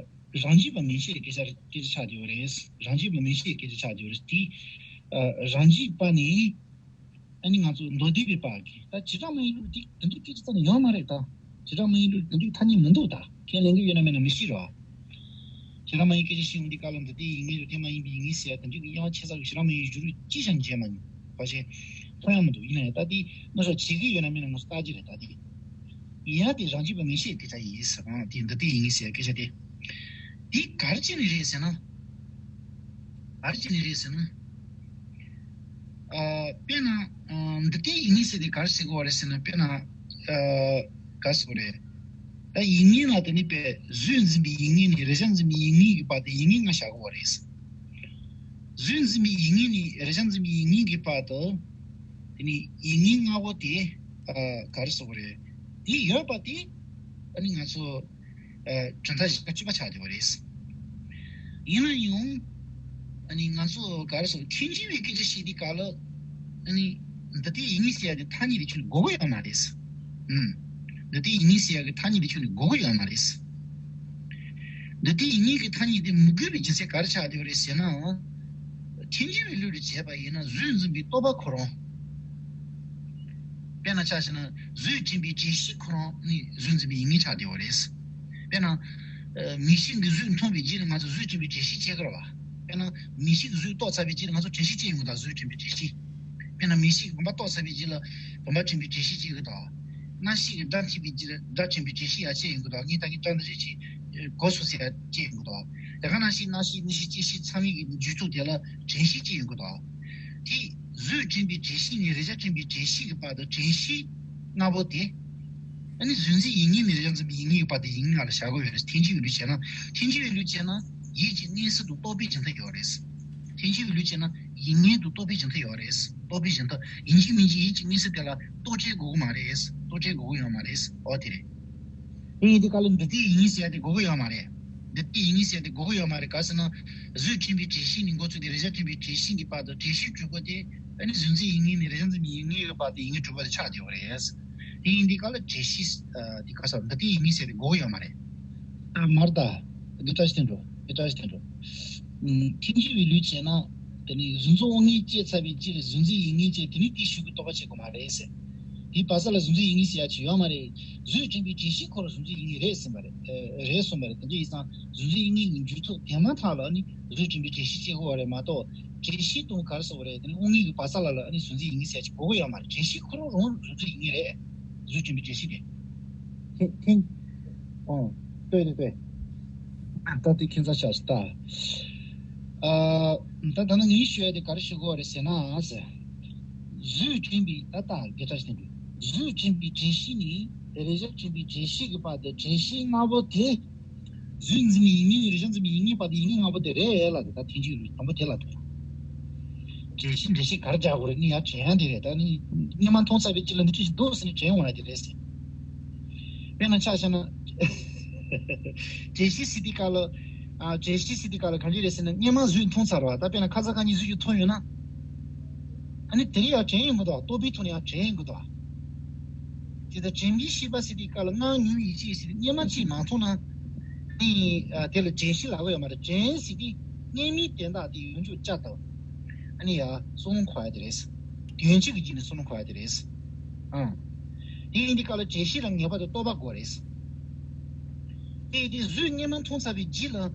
རང་རྒྱུད་པ་མིན་ཤེས་སྐད་ཆ་སྐད་ཆ་ཆགས་བསྡད་ཡོད་རེད། རང་རྒྱུད་པ་མིན་ཤེས་སྐད་ཆ་ཆགས་བསྡད་ཡོད་རེད། དེ་ཨ་རང་རྒྱུད་པ་ནི་ཨ་ནི་ང་ཚོ་མདོ་སྡེ་པའི་བར་གྱི། ད་བྱེ་བྲག་སྨྲ་བའི་ལུགས་དེ་དེ་འདྲའི་སྐད་ཆ་རྩ་ནས་ཡོད་མ་རེད། ད་བྱེ་བྲག་སྨྲ་བའི་ལུགས་དེ་འདྲའི་ཐ་སྙད་མི་འདུག་ད་ཁས་ལེན་གྱི་ཡོད་ན་མེད་ན་མི་ཤེས་རོགས། བྱེ་བྲག་སྨྲ་བའི་སྐད་ཆ་བཤད་འོང་དུས་སྐབས་ལ་འདི་ལྟའི་ཡིད་མངོན་རེད། དེ་མ་ཡིན་པའི་ཡིད་མངོན་ཟེར་ཡ་དེ་འདྲའི་གི་དབྱེ་བ་ཕྱེ་ས་གི་བྱེ་བྲག་སྨྲ་བའི་གཞུང་ལུགས་ཅི་ཞིག་མཇལ་མ་མྱོང་། ཕལ་ཆེར་མཐོང་ཡང་མི་འདུག་ཡིན་ན་ཡང་ད་དེ་ང་ཚོ་བྱེད་ཀྱི་ཡོད་ན་མེད་ན་ང་ཚོ་བལྟ་རྒྱུ་རེད། ད་དེ་ཡིན་ཡང་དེ་རང་རྒྱུད་པ་མིན་ཤེས་སྐད་ཆ་ཡིན་ཟེར་གང་དེ་འདི་ལྟའི་ཡིད་མངོན་ཟེར་སྐད་ཆ་དེ། དེ་ག་རེ་བྱས་ནས་རེད་ཟེར་ན། ག་རེ་བྱས་ནས་རེད་ཟེར་ན། ཨ་དཔེར་ན་ཨ་འདི་ལྟའི་ཡིད་མངོན་ཟེར་དེ་ག་རེ་ཟེར་དགོས་པ་རེད་ཟེར་ན། དཔེར་ན་ཨ་ག་རེ་ཟེར་དགོས་རེད། ད་ཡིད་མངོན་ལ་དེ་ནི་པའི་གཟུགས་འཛིན་པའི་ཡིད་མངོན་ནས་རེག་བྱ་འཛིན་པའི་ཡིད་མངོན་གྱི་བར་དུ་ཡིད་མངོན་ལྔ་བཞག་དགོས་པ་རེད། གཟུགས་འཛིན་པའི་ཡིད་མངོན་ནས་རེག་བྱ་འཛིན་པའི་ཡིད་མངོན་གྱི་བར་དུ་དེ་ནི་ཡིད་མངོན་ལྔ་པོ་དེ་ཨ་ག་རེ་ཟེར་དགོས་རེད། དེ་ཡོད་པ་དེ་ཨ་ནི་ང་ཚོ་ཨ་གྲུབ་མཐའ་བཞི་པ་གཅིག་པ་ཆགས་བསྡད་པ་རེད། ཡིན་ན་ཡང་ཨ་ནི་ང་ཚོ་ག་རེ་ཟེར། ཐལ་འགྱུར་བའི་སྐད་ཆ་བཤད་དུས་སྐབས་ལ་ཨ་ནི་འདི་ལྟའི་ཡིད་མངོན་ཟེར་ཡ་དེ་ཐ་སྙད་དེ་ཁྱོན་ནས་དགོས་ཀྱི་ཡོད་མ་རེད། ཨུམ། འདི་ལྟའི་ཡིད་མངོན་ཟེར་ཡ་གི་ཐ་སྙད་དེ་ཁྱོན་ནས་དགོས་ཀྱི་ཡོད་མ་རེད། འདི་ལྟའི་ཡིད་མངོན་གྱི་ཐ་སྙད་དེ་མི་དགོས་པའི་རྒྱུ་མཚན་ག་རེ་ཆགས་བསྡད་པ་རེད་ཟེར་ན། ཐལ་འགྱུར་བའི་ལུགས་ལ་བྱས་པ་ཡིན་ན་གཟུགས་འཛིན་པའི་རྟོག་པ་ཁོ་རང་། དཔེར་ན་ཆ་བཞག་ན་གཟུགས་དྲན་པའི་དྲན་ཤེས་ཁོ་རང་ནི་གཟུགས་འཛིན་པའི་ཡིད་མངོན་ཆགས་བསྡད་པ་རེད། དཔེར་ན། ཨ་མིག་ཤེས་ཀྱིས་གཟུགས་མཐོང་བའི་རྗེས་ལ་ང་ཚོ་གཟུགས་དྲན་པའི་དྲན་ཤེས་སྐྱེ་གི་རེད་བ། དཔེར་ན་མིག་ཤེས་ཀྱིས་གཟུགས་རྟོགས་ཚར་བའི་རྗེས་ལ་ང་ཚོ་དྲན་ཤེས་སྐྱེ་ཡོང་གི་འདུག་གཟུགས་དྲན་པའི་དྲན་ཤེས། དཔེར་ན་མིག་ཤེས་ཀྱིས་བུམ་པ་རྟོགས་ཚར་བའི་རྗེས་ལ་བུམ་པ་དྲན་པའི་དྲན་ཤེས་སྐྱེ་གི་འདུག་རྣ་ཤེས་ཀྱིས་སྒྲ་ཐོས་པའི་རྗེས་ལ་སྒྲ་དྲན་པའི་དྲན་ཤེས་ཡང་སྐྱེ་ཡོང་གི་འདུག་ངས་ད་གིན་སྒྲ་འདི་འདྲ་ཅིག་གོ་སོང་ཟེར་ཡང་སྐྱེ་ཡོང་གི་འདུག་དེ་ག་ནང་བཞིན་རྣ་ཤེས་མིག་ཤེས་ལྕེ་ཤེས་ཚང་མའི་གི་མཇུག་ཐོག་དེ་ལ་དྲན་ཤེས་སྐྱེ་ཡོང་གི་འདུག་དེ་གཟུགས་དྲན་པའི་དྲན་ཤེས་ནས་རེག་བྱ་དྲན་པའི་དྲན་ཤེས་ཀྱི་བར་དུ་དྲན་ཤེས་ལྔ་པོ་དེ། ཨ་ནི་གཟུགས་འཛིན་ཡིད་མངོན་ནས་རེག་བྱ་འཛིན་པའི་ཡིད་མངོན་གྱི་བར་དུ་ཡིད་མངོན་ལྔ་ལ་བཞག་དགོས་ཡོད་རེད། ཐལ་འགྱུར་བའི་ལུགས་བྱས་ན། ཐལ་འགྱུར་བའི་ལུགས་བྱས་ན་ཡིད་ཀྱི་མངོན་གསལ་དུ་རྟོགས་པའི་གཞན་དག་ཡོད་རེད། ཐལ་འགྱུར་བའི་ལུགས་བྱས་ན་ཡིད་མངོན་དུ་རྟོགས་པའི་གཞན་དག་ཡོད་རེད། རྟོགས་པའི་གཞན་དག་ཡིན་གཅིག་མིན་གཅིག་ཡིད་ཀྱི་མངོན་གསལ་དེ་ལ་རྟོག་བྲལ་དགོས་ཀྱི་མ་རེད། རྟོག་བྲལ་དགོས་ཀྱི་ཡོད་མ་རེད། ཨོ་དེ་རེད། དེ་ཡིན་དུས་ག་ལ་འདི་ལྟའི་ཡིད་མངོན་ཟེར་ཡ་དེ་དགོས་ཀྱི་ཡོད་མ་རེད། འདི་ལྟའི་ཡིད་མངོན་ཟེར་ཡ་དེ་དགོས་ཀྱི་ཡོད་མ་རེད། ག་ཟེར་ན། གཟུགས་དྲན་པའི་དྲན་ཤེས་ནས་འགོ་བཙུགས་ཏེ་རེག་བྱ་དྲན་པའི་དྲན་ཤེས་ཀྱི་བར་དུ་དྲན་ཤེས་གྲོགས་པོ་དེ། ཨ་ནི་གཟུགས་འཛིན་ཡིད་གཉིས་ནས་རེག་བྱ་འཛིན་པའི་ཡིད་གཉིས་ཀྱི་བར་དུ་ཡིད་གཉིས་གྲུབ་པ་དེ་ཆགས་བསྡད་ཡོད་རེད། དེ་ཡིན་དུས་སྐབས་ལ་འབྲེལ་གཞི་དེ་ག་ས་འདི་ལྟའི་ཡིད་གཉིས་ཟེར་དེ་དགོས་ཀྱི་ཡོད་མ་རེད། མར་ད་འདི་ལྟ་ཞིག་བསྟན་འགྲོ། འདི་ལྟ་ཞིག་བསྟན་འགྲོ། ཐལ་འགྱུར་བའི་ལུགས་བྱས་ན། དེ་ནི་གཟུགས་མཚོན་དབང་ལྔས་བསྐྱེད་ཚར་བའི་རྗེས་ལ་གཟུགས་འཛིན་ཡིད་གཉིས་བསྐྱེད་དེ་ནི་དེའི་གཞུག་གི་རྟོག་པ་བྱེད་དགོས་མ་རེད་ཟེར། དེའི་བར་མཚམས་ལ་གཟུགས་འཛིན་ཡིད་གཉིས་ཟེར་ཡ་ཅིག་ཡོད་མ་རེད། གཟུགས་དྲན་པའི་འབྲེལ་གཞི་ཁོ་རང་གཟུགས་འཛིན་ཡིད་གཉིས་རེད་ཟེར་བ་རེད། རེད་གསུངས་པ་རེད། དེ་འདྲ་ཡིན་ཙང་གཟུགས་འཛིན་ཡིད་གཉིས་ཀྱི་འཇུག་ཐོག་དེ་མ་ཐག་ལ་ནི་གཟུགས་དྲན་པའི་འབྲེལ་གཞི་བྱེད་དགོས་པ་རེད་མ་གཏོགས། འབྲེལ་གཞི་དང་ག་རེ་ཟེར་བ་རེད། དེ་ནི་དབང་ལྔའི་བར་མཚམས་ལ་ལ་ནི་གཟུགས་འཛིན་ཡིད་གཉིས་ཟེར་ཡ་ཅིག་དགོས་ཀྱི་ཡོད་མ་རེད། འབྲེལ་གཞི་ཁོ་རང་རང་གཟུགས་འཛིན་ཡིད་གཉིས་རེད། གཟུགས་དྲན་པའི་འབྲེལ་གཞི་དེ། ཁྱེད་ཁྱེད། ཨོ། ལྟོས་ལྟོས་ལྟོས། ད་དེ་ཁྱད་མཚར་ཆགས་ཤིག་ལྟ། ཨ། ད་ད་ནི་ངས་ཞུ་ཡ་དེ་ག་རེ་ཞུ་དགོས་རེད་ཟེར་ན་ཟེར། གཟུགས་དྲན་པའི་ད་ལྟ་དགེ་ཕྲ་ཞིག་དེ་འདུག་གཟུགས་དྲན་པའི་འབྲེལ་གཞི་ནི། རེག་བྱ་དྲན་པའི་འབྲེལ་གཞི་གི་བར་དུ་འབྲེལ་གཞི་ལྔ་པོ་དེ། གཟུགས་འཛིན་པའི་ཡིད་གཉིས་ནས་རེག་བྱ་འཛིན་པའི་ཡིད་གཉིས་བར་དུ་ཡིད་གཉིས་ལྔ་པོ་དེ་རེད་ལ། དེ་ད་ཐལ་འགྱུར་ལུགས་དང་པོ་དེ་ལ་ཐུག་ཡོང་། འབྲེལ་གཞི་འབྲེལ་གཞི་ག་རེ་རྒྱག་དགོས་རེད། ནི་ཡར་དྲན་ཡ་དེ་རེད། ད་ནི་སྔོན་མ་མཐོང་ཚར་བའི་རྗེས་ལ་འདི་འདྲ་ཞིག་འདུག་ཟེར་ནས་དྲན་འོང་ཡ་དེ་རེད་ཟེར། དཔེར་ན་ཆ་བཞག་ན། འབྲེལ་གཞི་ཟེར་དུས་སྐབས་ལ། ཨ། འབྲེལ་གཞི་ཟེར་དུས་སྐབས་ལ་ག་འདྲ་རེད་ཟེར་ན། སྔོན་མ་གཟུགས་མཐོང་ཚར་བ། ད་དཔེར་ན་ཁ་སང་ཁ་ཉིན་གཟུགས་ཅིག་མཐོང་ཡོད་ན། ཨ་ནི་དེ་རིང་ཡང་དྲན་ཡོང་གི་འདུག་རྟོག་པའི་ཐོག་ནས་ཡང་དྲན་ཡོང་གི་འདུག་དེ་ལྟར་དྲན་པའི་ཤེས་པ་ཟེར་དུས་སྐབས་ལ་སྔར་མྱོང་བའི་ཡིད་ཆེས་ཟེར་ཏེ་སྔོན་མ་ཅིག་མ་མཐོང་ན། ཨ་ནི་དེ་ལ་དྲན་ཤེས་ལབ་ཀྱི་ཡོད་མ་རེད། དྲན་ཟེར་དུས་སྔོན་མའི་དོན་དག་དེ་ཡོངས་གྲུབ་བཅའ་དང་། ཨ་ནི་ཡ་བསམ་བློ་འཁོར་ཡ་དེ་རེད། དོན་སྤྱི་གི་དཀྱིལ་ནས་བསམ་བློ་འཁོར་ཡ་དེ་རེད། ཨང་། དེ་ཡིན་དུས་སྐབས་ལ་དྲན་ཤེས་ལ་ངེས་པར་དུ་རྟོག་པ་དགོས་རེད། དེ་དེ་གཟུགས་སྔོན་མ་མཐོང་ཚར་བའི་རྗེས་ལ།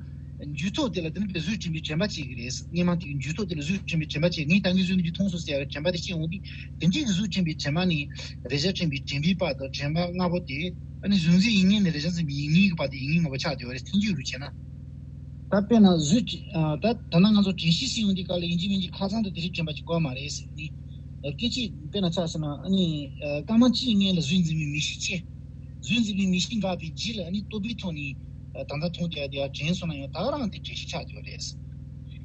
འཇུག་ཐོག་དེ་ལ་དེ་ནི་པའི་གཟུགས་དྲན་པའི་དྲན་པ་བྱེད་ཀྱི་རེད། སྔོན་མ་དེ་གི་འཇུག་ཐོག་དེ་ལ་གཟུགས་དྲན་པའི་དྲན་པ་བྱེད། ངས་ད་གིན་གཟུགས་འདི་མཐོང་སོང་ཟེར་ཡ་དྲན་པ་དེ་སྐྱེ་འོང་དུས། དེ་འདྲའི་གི་གཟུགས་དྲན་པའི་དྲན་པ་ནི། རེག་བྱ་དྲན་པའི་དྲན་པའི་བར་དུ་དྲན་པ་ལྔ་པོ་དེ། ཨ་ནི་གཟུགས་འཛིན་ཡིད་གཉིས་ནས་རེག་བྱ་འཛིན་པའི་ཡིད་གཉིས་ཀྱི་བར་དུ་ཡིད་གཉིས་ལྔ་པོ་ཆགས་བསྡད་པ་རེད། ཐལ་འགྱུར་རུ་བྱས་ན། ད་དཔེར་ན་གཟུགས་ཀྱི། ཨ། ད་ད་ལྟ་ང་ཚོ་དྲན་ཤེས་ཟེར་ཡོང་དུས་སྐབས་ལ་ཡིན་གཅིག་མིན་གཅིག་ཁ་སང་དུ་དེ་རིགས་དྲན་པ་ཅིག་དགོས་མ་རེད་ཟེར་ནི། ཨ། སྐད་ཅིག་དཔེར་ན་ཆ་བཞག་ན། ཨ་ནི། ཨ། སྐར་མ་གཅིག་སྔོན་ལ་གཟུགས་འཛིན་པའི་མིག་ཤེས་སྐྱེས། གཟུགས་འཛིན་པའི་མིག་ཤེས་འགགས་པའི་རྗེས་ལ་ཨ་ནི་རྟོག་པའི་ཐོག་ནས། ཨ། ད་ལྟ་མཐོང་བསྡད་ཡ་དེ་ཡར་དྲན་སོང་ན་ཡང་ད་ག་རང་དེ་དྲན་ཤེས་ཆགས་བསྡད་པ་རེད།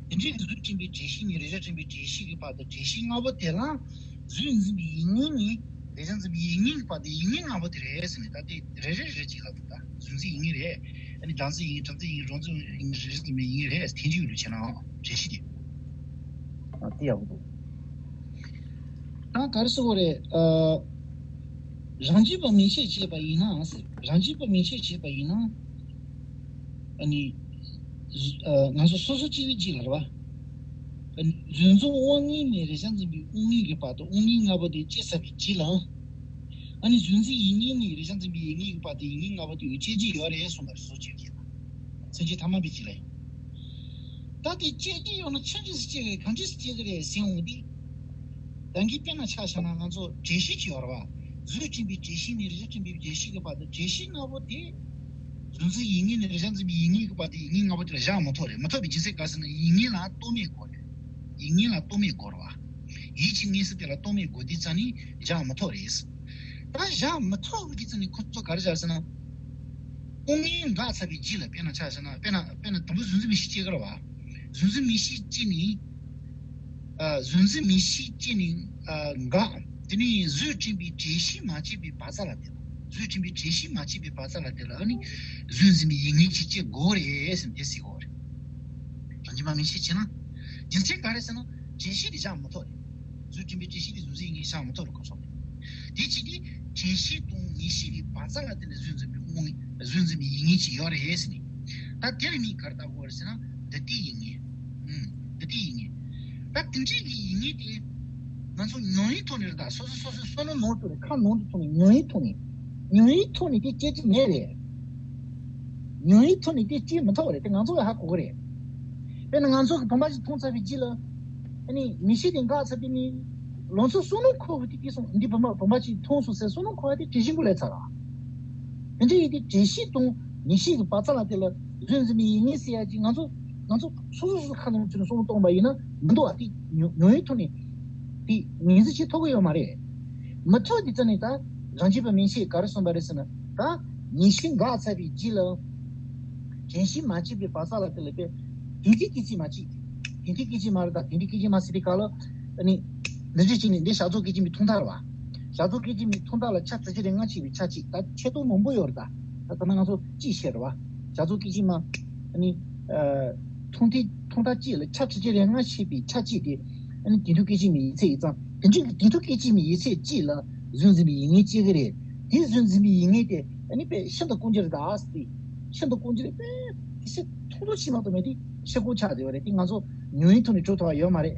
དེ་འདྲའི་གཟུགས་དྲན་པའི་དྲན་ཤེས་ནས་རེག་བྱ་དྲན་པའི་དྲན་ཤེས་ཀྱི་བར་དུ་དྲན་ཤེས་ལྔ་པོ་དེ་ལ། གཟུགས་འཛིན་པའི་ཡིད་གཉིས་ནས་རེག་བྱ་འཛིན་པའི་ཡིད་གཉིས་ཀྱི་བར་དུ་ཡིད་གཉིས་ལྔ་པོ་དེ་རེད་ཟེར་ནས། ད་དེ་རེ་རེ་རེ་གཅིག་ལ་འདུག་ད་གཟུགས་འཛིན་ཡིད་གཉིས་རེད། ཨ་ནི་བདག་འཛིན་ཡིད་གཉིས། བྲམ་ཟེ་ཡིད་གཉིས། རང་འཛིན་ཡིད་གཉིས། རེག་བྱ་འཛིན་པའི་ཡིད་གཉིས་རེད། ཐལ་འགྱུར་ལུགས་བྱས་ན་འགྲེལ་བཤད་དེ། ཨ། དེ་ཡག་པོ་འདུག་ད་ག་རེ་ཟེར་དགོས་རེད། ཨ། རང་རྒྱུད་པ་མན་ཆད་བྱས་པ་ཡིན་ན་ཟེར། རང་རྒྱུད་པ་མན་ཆད་བྱས་པ་ཡིན་ན། ཨ་ནི། ཨ། ང་ཚོ་སོ་སོ་སྐྱེ་བའི་རྗེས་ལ་རེད་བ། ཨ་ནི་གཟུགས་མཚོན་དབང་ལྔ་ནས་རེག་བྱ་འཛིན་པའི་དབང་ལྔའི་གི་བར་དུ་དབང་ལྔའི་ལྔ་པོ་དེ་སྐྱེས་ཚར་བའི་རྗེས་ལ། ཨ་ནི་གཟུགས་འཛིན་ཡིད་གཉིས་ནས་རེག་བྱ་འཛིན་པའི་ཡིད་གཉིས་ཀྱི་བར་དུ་ཡིད་གཉིས་ལྔ་པོ་དེ་སྐྱེ་རྒྱུ་ཡོད་རེད་གསུངས་པ་རེད། སོ་སོ་སྐྱེ་བའི་རྗེས་ལ། སེམས་ཅན་ཐ་མལ་པའི་རྗེས་ལ་ཡིན། ད་དེ་སྐྱེ་གི་ཡོད་ན་ཆ་འདྲ་ཞིག་སྐྱེ་གི་རེད། གང་འདྲ་ཞིག་སྐྱེ་གི་རེད་ཟེར་འོང་དུས། ད་གིན་དཔེར་ན་ཆ་བཞག་ན་ང་ཚོ་འགྲེལ་བཤད་ཅིག་ཡོད་རེད་བ། གཟུགས་ཅན་པའི་འགྲེལ་བཤད་ནས་རེག་བྱ་ཅན་པའི་འགྲེལ་བཤད་ཀྱི་བར་དུ་འགྲེལ་བཤད་ལྔ་པོ་དེ། གཟུགས་འཛིན་ཡིད་གཉིས་ནས་རེག་བྱ་འཛིན་པའི་ཡིད་གཉིས་ཀྱི་བར་དུ་ཡིད་གཉིས་ལྔ་པོ་དེ་ལ་བཞག་མི་ཐུབ་རེད། མི་ཐུབ་པའི་རྒྱུ་མཚན་ག་རེ་ཟེར་ན་ཡིད་གཉིས་ལ་རྟོག་མེད་དགོས་རེད། ཡིད་གཉིས་ལ་རྟོག་མེད་དགོས་རེད་བ། ཡིད་ཀྱི་མངོན་སུམ་དེ་ལ་རྟོག་མེད་དགོས་དུས་ཙང་ནི་བཞག་མི་ཐུབ་རེད། ད་བཞག་མི་ཐུབ་ཀྱི་ཙང་ནི་ཁོ་ཚོ་ག་རེ་བྱ་ཟེར་ན། དབང་ལྔ་འགགས་ཚར་བའི་རྗེས་ལ། དཔེར་ན་ཆ་བཞག་ན། དཔེར་ན་དཔེར་ན་དང་པོ་གཟུགས་འཛིན་མིག་ཤེས་སྐྱེ་གི་རེད་བ། གཟུགས་འཛིན་མིག་ཤེས་སྐྱེས་ནས། ཨ། གཟུགས་འཛིན་མིག་ཤེས་སྐྱེས་ནས། ཨ། འགགས། དེ་ནས་གཟུགས་དྲན་པའི་འགྲེལ་བཤད་མ་བྱས་པའི་བར་མཚམས་ལ་དེ་ལ། གཟུགས་དྲན་པའི་འགྲེལ་བཤད་མ་བྱས་པའི་བར་མཚམས་ལ་དེ་ལ་ཨ་ནི་གཟུགས་འཛིན་པའི་ཡིད་གཉིས་ཀྱིས་སྐྱེ་དགོས་རེད་ཟེར་ནས་དེ་ཟེར་གོ་རེད། རང་རྒྱུད་པ་མན་ཆད་བྱས་ན། རྒྱུ་མཚན་ག་རེ་ཟེར་ན། འགྲེལ་བཤད་དེ་བཞག་མི་ཐུབ་རེད། གཟུགས་དྲན་པའི་འགྲེལ་བཤད་དེ་གཟུགས་འཛིན་ཡིད་གཉིས་བཞག་མི་ཐུབ་རེད། གོ་སོང་རེད། དེ་བྱས་ཏེ་དྲན་ཤེས་དང་ངེས་ཤེས་ཀྱི་བར་མཚམས་ལ་དེ་ནི་གཟུགས་འཛིན་པའི་དབང་། གཟུགས་འཛིན་པའི་ཡིད་གཉིས་ཅིག་ཡོད་རེད་ཟེར་ནས། ད་དེ་ལ་མིས་ག་རེ་ལྟ་དགོས་རེད་ཟེར་ན། འདི་ལྟའི་ཡིད་གཉིས། ཨུམ། འདི་ལྟའི་ཡིད་གཉིས། ད་དེ་འདྲའི་གི་ཡིད་གཉིས་དེ། ང་ཚོ་མྱོང་བའི་ཐོག་ནས་རེད། ད་སོ་སོ་སོ་སོའི་བསམ་བློ་ནང་དུ་ནས། ཁ་ནང་དུ་ཐོག་ནས། མྱོང་བའི་ཐོག་ནས། མྱོང་བའི་ཐོག་ནས་དེ་སྐྱེ་རྒྱུ་མེད་རེད། མྱོང་བའི་ཐོག་ནས་དེ་སྐྱེ་མི་ཐུབ་པ་རེད། དེ་ང་ཚོ་ཡང་ཧ་གོ་གི་རེད། དཔེར་ན་ང་ཚོ་གི་བུམ་པ་ཞིག་མཐོང་ཚར་བའི་རྗེས་ལ། ཨ་ནི་མིག་ཤེས་དེ་འགག་ཚར་དུས་ནི། ལང་ཚོ་བསམ་བློ་འཁོར་བ་དེ་སྐྱེས་སོང་། འདི་བུམ་པ་བུམ་པ་ཞིག་མཐོང་སོང་ཟེར་བསམ་བློ་འཁོར་བ་དེ་དྲན་ཤེས་ཀྱིས་བསླད་ཚར་བ། དེ་འདྲ་ཡིན་དུས་དྲན་ཤེས་དང་ངེས་ཤེས་ཀྱི་བར་མཚམས་ལ་དེ་ལ་གཟུགས་འཛིན་པའི་ཡིད་གཉིས་ཟེར་ཡ་ཅིག་ང་ཚོ། ང་ཚོ་སོ་སོ་སོ་སོ་ཁ་ནང་ཚུད་ནས་བསམ་བློ་གཏོང་པ་ཡིན་ན་མི་འདུག་བ། དེ་མྱོང་མྱོང་བའི་ཐོག་ནས་དེ་ངོས་འཛིན་བྱེད་ཐུབ་ཀྱི་ཡོད་མ་རེད། མི་ཐུབ་དུས་ཙ་ནས་ད་རང་རྒྱུད་པ་མན་ཆད་ག་རེ་གསུངས་པ་རེད་ཟེར་ན། ད་ངེས་ཤེས་འགག་ཚར་བའི་རྗེས་ལ། དྲན་ཤེས་མ་སྐྱེས་པའི་བར་མཚམས་ལ་དེ་ལ་དེ། དེ་འདྲའི་སྐད་ཅིག་མ་གཅིག་དེ་འདྲའི་སྐད་ཅིག་མ་རེད། ད་དེ་འདྲའི་སྐད་ཅིག་མ་ཟེར་དུས་སྐབས་ལ། ཨ་ནི། འདི་འདྲ་བྱས་ནས་འདི་བྱ་རྫོགས་སྐད་ཅིག་མའི་ཐོག་མཐའ་རེད་བ། བྱ་རྫོགས་སྐད་ཅིག་མའི་ཐོག་མཐའ་ལ་ཆ་ཙི་ཅི་རེ་ལྔ་ཕྱེ་བའི་ཆ་གཅིག་ད་ཆེ་མཐོང་མང་པོ་ཡོད་རེད། ད་ད་ལྟ་ང་ཚོ་གཅིག་བཤད་རེད་བ། བྱ་རྫོགས་སྐད་ཅིག་མ། ཨ་ནི། ཨ། ཐོག་མཐའི་ཐོག་མཐའ་གཅིག་ལ་ཆ་ཙི་ཅི་རེ་ལྔ་ཕྱེ་བའི་ཆ་གཅིག་དེ། ཨ་ནི་དེ་དུས་སྐད་ཅིག་མའི་ཡིག་ཚད་ཡིན་ཙང་དེ་འདྲའི་དེ་དུས་སྐད་ཅིག་མའི་ཡིག་ཚད་གཅིག་ལ་གཟུགས་འཛིན་པའི་ཡིད་ངེས་སྐྱེ་གི་རེད། དེ་གཟུགས་འཛིན་པའི་ཡིད་ངེས་དེ་ཨ་ནི་པས་ཤིན་ཏུ་ཀུན་གྱི་རེད་ད་ཟེར། ཤིན་ཏུ་ཀུན་གྱི་རེད་པས་དེ་ཤི་ཐུང་ཐུང་ཞིག་མ་གཏོགས་མེད་དེ་ཤི་ཀུན་ཆགས་བསྡད་པ་རེད། དེ་ང་ཚོ་ཉོན་ཡིད་ཐོག་ནས་གྲུབ་ཐུབ་པ་ཡོད་མ་རེད།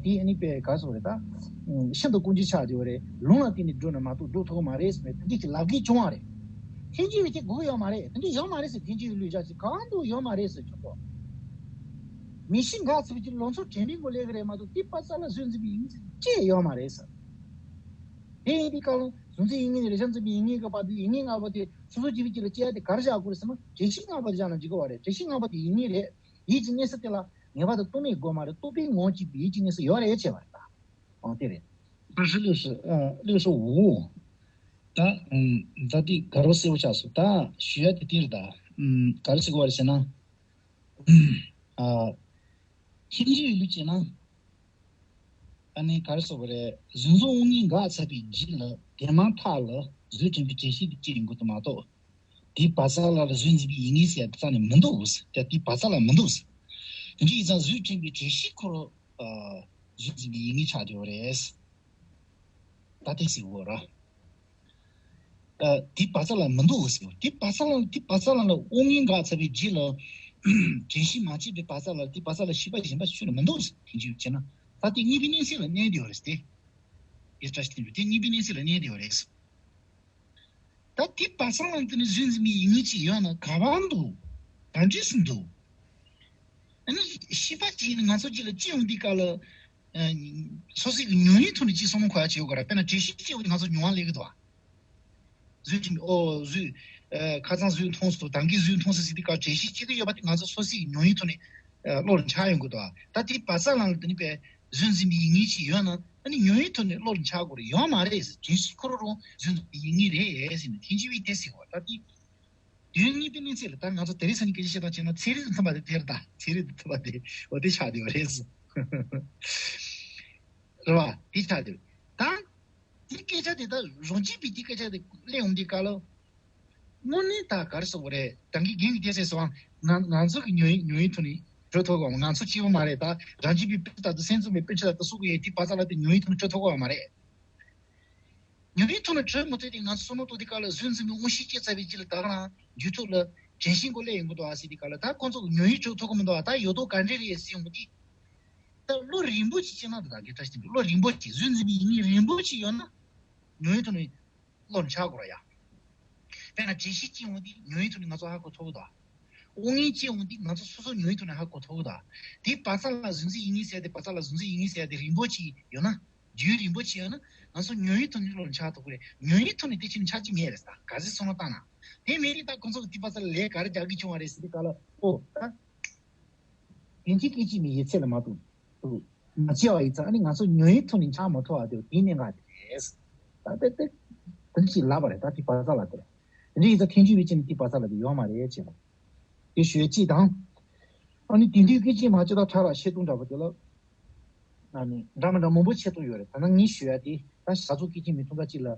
དེ་ཨ་ནི་པས་ག་རེ་ཟེར་དགོས་རེད་ད། ཤིན་ཏུ་ཀུན་གྱི་ཆགས་བསྡད་པ་རེད། ལུང་ལ་བརྟེན་ནས་སྒྲུབ་ན་མ་གཏོགས་སྒྲུབ་ཐུབ་ཀྱི་མ་རེད་ཟེར་ནས་དེ་འདྲའི་ཅིག་ལབ་གི་བྱུང་བ་རེད། ཐལ་འགྱུར་བའི་ཁྱད་དགོས་ཡོད་མ་རེད། དེ་འདྲ་ཡོད་མ་རེད་ཟེར། ཐལ་འགྱུར་བའི་ལུས་བཞག་ཅིག་གང་དུ་ཡོད་མ་རེད་ཟེར་ཆོག་གོ། མིག་ཤེས་འགག་ཚར་བའི་ཕྱིར་ལོ་ཚོད་དྲན་པའི་ངོ་ལས་ཀྱི་རེད་མ་གཏོགས་དེ་པ་ཙ་ལ་གཟུགས་འཛིན་པའི་ཡིད་ངེས་ཅི་ཡོད་མ་རེད་ཟེར། དེ་ཡིན་དུས་སྐབས་ལ་གཟུགས་འཛིན་ཡིད་ངེས་ནས་རེག་བྱ་འཛིན་པའི་ཡིད་ངེས་ཀྱི་བར་དུ་ཡིད་ངེས་ལྔ་པོ་དེ་སོ་སོ་སྐྱེ་བོའི་སྐྱེ་ལ་སྐྱེ་ཡ་དེ་ག་རེ་བཞག་དགོས་རེད་ཟེར་ན་བརྗོད་གཞི་ལྔ་པོ་དེ་བཞག་ན་འགྲིག་གི་རེད། བརྗོད་གཞི་ལྔ་པོ་དེ་ཡིད་ངེས་རེད། ཡིད་ཀྱི་ངེས་ས་དེ་ལ་ངེས་པར་དུ་རྟོག་མེད་དགོས་མ་རེད། རྟོག་པའི་ངོ་བོ་གཅིག་པའི་ཡིད་ཀྱི་ངེས་ས་ཡོད་རེད་བྱས་པ་རེད་ད། ཨང་དེ་རེད། ཀུན་གཞི་ལུགས་སུ་ཨ་ལུགས་སུ་འོ། ད་ཨམ་ད་འདི་དགའ་རབ་གསལ་པོ་ཆགས་སོང་། ད་ཞུ་ཡ་དེ་འདི་རེད་ད། ཨམ་ག་རེ་ཟེར་དགོས་པ་རེད་ཟེར་ན། ཨ་ཐལ་འགྱུར་བའི་ལུགས་བྱས་ན། ཨ་ནི་ག་རེ་ཟེར་དགོས་རེད། གཟུགས་འཛིན་དབང་ངེས་འགག་ཚར་བའི་རྗེས་ལ་དེ་མ་ཐག་ལ་གཟུགས་དྲན་པའི་དྲན་ཤེས་དེ་སྐྱེ་ཡོང་གི་འདུག་མ་གཏོགས། དེའི་བར་མཚམས་ལ་ལ་གཟུགས་འཛིན་པའི་ཡིད་ངེས་ཟེར་ཡ་དེ་རྩ་ནས་མི་འདུག་ཟེར། དེ་དེའི་བར་མཚམས་ལ་མི་འདུག་ཟེར། དེ་འདྲ་ཡིན་ཙང་གཟུགས་དྲན་པའི་དྲན་ཤེས་ཁོ་རང་ཨ་གཟུགས་འཛིན་པའི་ཡིད་ངེས་ཆགས་བསྡད་ཡོད་རེད། ད་དེ་ཟེར་དགོས་ར། ཨ་དེའི་བར་མཚམས་ལ་མི་འདུག་ཟེར། དེའི་བར་མཚམས་ལ་དེའི་བར་མཚམས་ལ་ལ་དབང་ངེས་འགག་ཚར་བའི་རྗེས་ལ་དྲན་ཤེས་མ་སྐྱེས་པའི་བར་མཚམས་ལ་དེའི་བར་མཚམས་ལ་ཤེས་པ་གཞན་པ་ཤོད་ན་མི་འདུག་ཟེར། དེ་འདྲ་བྱས་ན་ད་དེ་གཉིས་པའི་གནས་ཚུལ་ལ་གནས་བསྡད་ཡོད་རེད་དེ། ཡེ་བཀྲ་ཤིས་དེ་གཉིས་པའི་གནས་ཚུལ་ལ་གནས་བསྡད་ཡོད་རེད། ད་དེ་བར་མཚམས་ལ་དེ་ནི་གཟུགས་འཛིན་པའི་ཡིད་ངེས་ཅིག་ཡོད་ན་ག་བ་འདུག་ག་འདྲས་སུ་འདུག་ཨ་ནི་ཤེས་པ་ཅིག་ནི་ང་ཚོ་གཅིག་ལ་ཅི་ཡོང་དུས་སྐབས་ལ་ཨ་སོ་སོའི་ཉོན་ཡིད་ཐོག་ནས་ཅིག་བསམ་བློ་འཁོར་ཡ་བྱེད་དགོས་ར། དཔེར་ན་དྲན་ཤེས་སྐྱེ་བ་ནི་ང་ཚོ་མྱོང་བ་སླེབས་ཀྱི་འདུག་གཟུགས་ཅིག་ཨོ་གཟུགས་ཨ་ཁ་སང་གཟུགས་མཐོང་སོང་། ད་གིན་གཟུགས་མཐོང་སོང་ཟེར་དུས་སྐབས་དྲན་ཤེས་སྐྱེ་གི་ཡོད་པ་དེ་ང་ཚོ་སོ་སོའི་ཉོན་ཡིད་ཐོག་ནས་ཨ་བློ་ལ་འཆར་ཡོང་གི་འདུག་ད་དེ་བར་མཚམས་ལ་དེ་ནི་པས་གཟུགས་འཛིན་པའི་ཡིད་ངེས་ཅིག་ཡོད་ན། ཨ་ནི་ཉོན་ཡིད་ཐོག་ནས་བློ་ལ་འཆར་དགོས་རེད། ཡོད་མ་རེད་ཟེར། དྲན་ཤེས་ཁོ་རང་རང་གཟུགས་འཛིན་པའི་ཡིད་ངེས་རེད་ཟེར་ནས་ཐལ་འགྱུར་བའི་དེ་ཟེར་བ་ད་དེ། དོན་གཉིས་པའི་གནས་ཚུལ་ལ་ད་ང་ཚོ་དེ་རིང་སང་ཉིན་སྐད་ཆ་བཤད་སྟངས་བྱས་ན་ཚན་རིག་དང་མཐུན་པ་དེ་དེར་ད་ཚན་རིག་དང་མཐུན་པ་དེ་འོ་དེ་ཆགས་བསྡད་པ་རེད་ཟེར། རེད་བ། དེ་ཆགས་བསྡད་པ་ད། དེ་སྐད་ཆ་དེ་ད་རང་རྒྱུད་པའི་དེ་སྐད་ཆ་དེ་གླེང་འོང་དུས་སྐབས་ལ། དངོས་གནས་ད་ག་རེ་ཟེར་དགོས་རེད། ད་གིན་རྒན་གྱིས་དེ་ཟེར་སོང་། ང་ང་ཚོ་གི་ཉོན་ཡིད་ཉོན་ཡིད་ཐོག་ནས་གྲོལ་ཐུབ་གམ། ང་ཚོ་སྐྱེ་བོ་མ་རེད། ད་རང་རྒྱུད་པའི་དཔེ་ལྟར་དུ་སེམས་ཙམ་པའི་དཔེ་ཆ་ལྟར་དུ་སུ་གི་ཡོད་དེ་བར་མཚམས་ལ་དེ་ཉོན་ཡིད་ཐོག་ནས་གྲོལ་ཐུབ་གམ་མ་རེད། ཉོན་ཡིད་ཐོག་ནས་གྲོལ་མི་ཐུབ་དེ་ང་ཚོ་བསམ་བློ་གཏོང་དུས་སྐབས་ལ་གཟུགས་འཛིན་པའི་དབང་ཤེས་སྐྱེས་ཚར་བའི་རྗེས་ལ་ད་ག་རང་རྒྱུད་ཐོག་ལ་དྲན་ཤེས་སྐོར་སླེབས་ཡོང་གི་འདུག་ཨ་ཟེར་དུས་སྐབས་ལ་ད་ཁོང་ཚོ་གི་ཉོན་ཡིད་གྲོལ་ཐུབ་ཀྱི་མི་འདུག་ཨ། ད་ཡོད་དོ་ག་འདྲས་རེད་ཟེར་ཡོང་གི་དེ། ད་བློ་རིང་པོ་ཅིག་སྐྱེས་ན་ད་ད་གི་ད་ཞིག་བློ་རིང་པོ་ཅིག་གཟུགས་འཛིན་པའི་ཡིད་ངེས་རིང་པོ་ཅིག་ཡོད་ན་ཉོན་ཡིད་ཐོག་ནས་བློ་འཆར་དགོས་ར་ཡ། དཔེར་ན་དྲན་ཤེས་སྐྱེ་འོང་དུས་ཉོན་ཡིད་ཐོག་ནས་ང་ཚོ་ཧ་གོ་ཐུབ་ཀྱི་འདུག་དབང་ངེས་སྐྱེ་འོང་དུས་ང་ཚོ་སོ་སོ་ཉོན་ཡིད་ཐོག་ནས་ཧ་གོ་ཐུབ་ཀྱི་འདུག་དེའི་བར་མཚམས་ལ་གཟུགས་འཛིན་ཡིད་ངེས་ཟེར་ཡ་དེ་བར་མཚམས་ལ་གཟུགས་འཛིན་ཡིད་ངེས་ཟེར་ཡ་དེ་རིང་པོ་ཅིག་ཡོད་ན། རྒྱུན་རིང་པོ་ཅིག་ཡོད་ན་ང་ཚོ་ཉོན་ཡིད་ཐོག་ནས་བློ་འཆར་ཐུབ་ཀྱི་རེད། ཉོན་ཡིད་ཐོག་ནས་དེ་ཕྱིན་འཆར་གྱི་མེད་རེད་ད། ག་ཚོད་བསམ་བློ་བཏང་ན། དེ་མེད་དུས་ད་ཁོང་ཚོ་གི་དེའི་བར་མཚམས་ལ་ལས་ག་རེ་རྒྱག་གི་བྱུང་བ་རེད་ཟེར་དུས་སྐབས་ལ་ཨོ་ད། དོན་གཅིག་སྐད་ཅིག་མའི་ཡིད་ཚད་ལ་མ་གཏོགས་མ་སྐྱེ་བ་ཡིན་ཙང་ཨ་ནི་ང་ཚོ་ཉོན་ཡིད་ཐོག་ནས་འཆར་མ་ཐུབ་པ་དེ་དེའི་གནད་འགག་དེ་རེད། ད་དེ་དེ་དེ་ཅིག་ལབ་པ་རེད། ད་དེ་བར་མཚམས་ལ་དེ་རེད། དེ་འདྲ་ཡིན་ཙང་ཐལ་འགྱུར་བའི་ཆ་ནས་དེ་བར་མཚམས་ལ་དེ་ཡོད་མ་རེད་ཅེས་པ་དེ་ཞུ་ཡས་གཅིག་དང་། ཨ་ནི་དེ་དུས་སྐད་ཅིག་མ་ལྕེ་ལྡག་ཕྲ་རགས་ཤེས་ལྟུང་འདྲ་པོ་དེ་ལ་ཨ་ནི་འདྲ་མི་འདྲ་མང་པོ་ཕྱེ་ཐུབ་ཡོད་རེད། ད་ནང་ངས་ཞུ་ཡ་དེ་ད་བྱ་རྫོགས་སྐད་ཅིག་མའི་ཐུང་ཐག་གཅིག་ལ་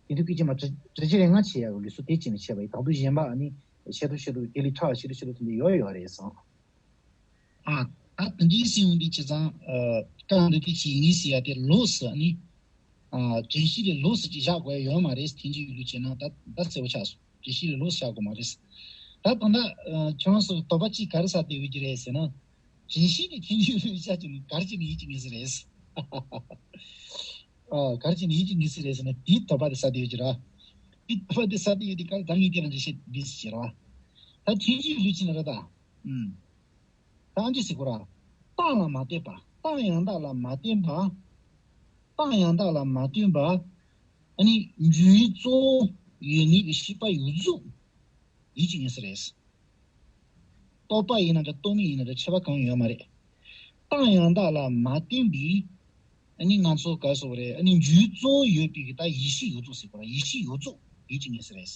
དེ་དུས་སྐད་ཅིག་མ་དྲི་དྲི་ཅི་རེ་ང་བྱེད་ཡ་གི་ལུགས་སྲོལ་དེ་གཅིག་ནས་བྱས་པ་ཡིན། དང་དུ་གཞན་པ་ཨ་ནི་ཤེས་ལྟུང་ཤེས་ལྟུང་དེ་ལས་ཕྲ་བ་ཤེས་ལྟུང་ཤེས་ལྟུང་དེ་འདྲ་ཡོད་ཡོད་རེད་སོང་། ཨ། ད་དེ་འདྲའི་སེམས་འདི་བྱས་ཙང་། ཨ། བཀའ་འདི་དེ་ཅིག་ཡིན་ཟེར་ཡ་དེ་ལོགས་སུ་ནི། ཨ། དྲན་ཤེས་དེ་ལོགས་སུ་ཅིག་བཞག་དགོས་ཡ་ཡོད་མ་རེད། ཐལ་འགྱུར་ལུགས་བྱས་ན་ད་ད་གསལ་པོ་ཆགས་སོང་། དྲན་ཤེས་དེ་ལོགས་སུ་བཞག་དགོས་མ་རེད། ད་ད་ལྟ། ཨ། ཁྱོད་རང་ཚོ་དོགས་པ་གཅིག་ག་རེ་ཟ་བསྡད་ཡོད་ཀྱི་རེད་ཟེར་ན། དྲན་ཤེས་དེ་ཐལ་འགྱུར་ལུགས་བྱ་ཅིག་ནི་ག་རེ་བྱས་ནས་ཡིད་ཀྱི་ངེས་ས་རེད། ཨ། ག་རེ་བྱས་ནས་ཡིད་ཀྱི་ངེས་ས་རེད་ཟེར་ན་དེའི་དོགས་པ་དེ་ཟ་བསྡད་ཡོད་ཀྱི་རེད། དེའི་དོགས་པ་དེ་ཟ་བསྡད་ཡོད་དུས་ག་རེ་ད་ངས་དེ་ལ་འགྲེལ་བཤད་འདི་ཟེར་བ། ད་ཐལ་འགྱུར་ལུགས་བྱས་ན་རེད་ད། ཨུམ། ད་འདི་ཟེར་གོ་ར། རྟགས་ལ་མ་བརྟེན་པ། རྟགས་ཡང་དག་ལ་མ་བརྟེན་པ། རྟགས་ཡང་དག་ལ་མ་བརྟེན་པ། ཨ་ནི་འཇུག་ཡུལ་གཙོ་བོ་ཡོད་མེད་ཀྱི་ཤེས་པ་ཡོད་ཚད་ཡིད་ཀྱི་ངེས་ས་རེད། རྟོག་པ་ཡིན་ན་འདྲ་རྟོག་མེད་ཡིན་ན་འདྲ་ཁྱད་པར་གང་ཡང་ཡོད་མ་རེད། རྟགས་ཡང་དག་ལ་མ་བརྟེན་པའི་ཨ་ནི་ང་ཚོ་ག་རེ་ཟེར་དགོས་རེད། ཨ་ནི་འཇུག་ཡུལ་གཙོ་བོ་ཡོད་པའི་གི་ད་ཡིད་ཤེས་ཡོད་ཚད་ཟེར་གོ་ར། ཡིད་ཤེས་ཡོད་ཚད་ཡིད་ཀྱི་ངེས་ས་རེད།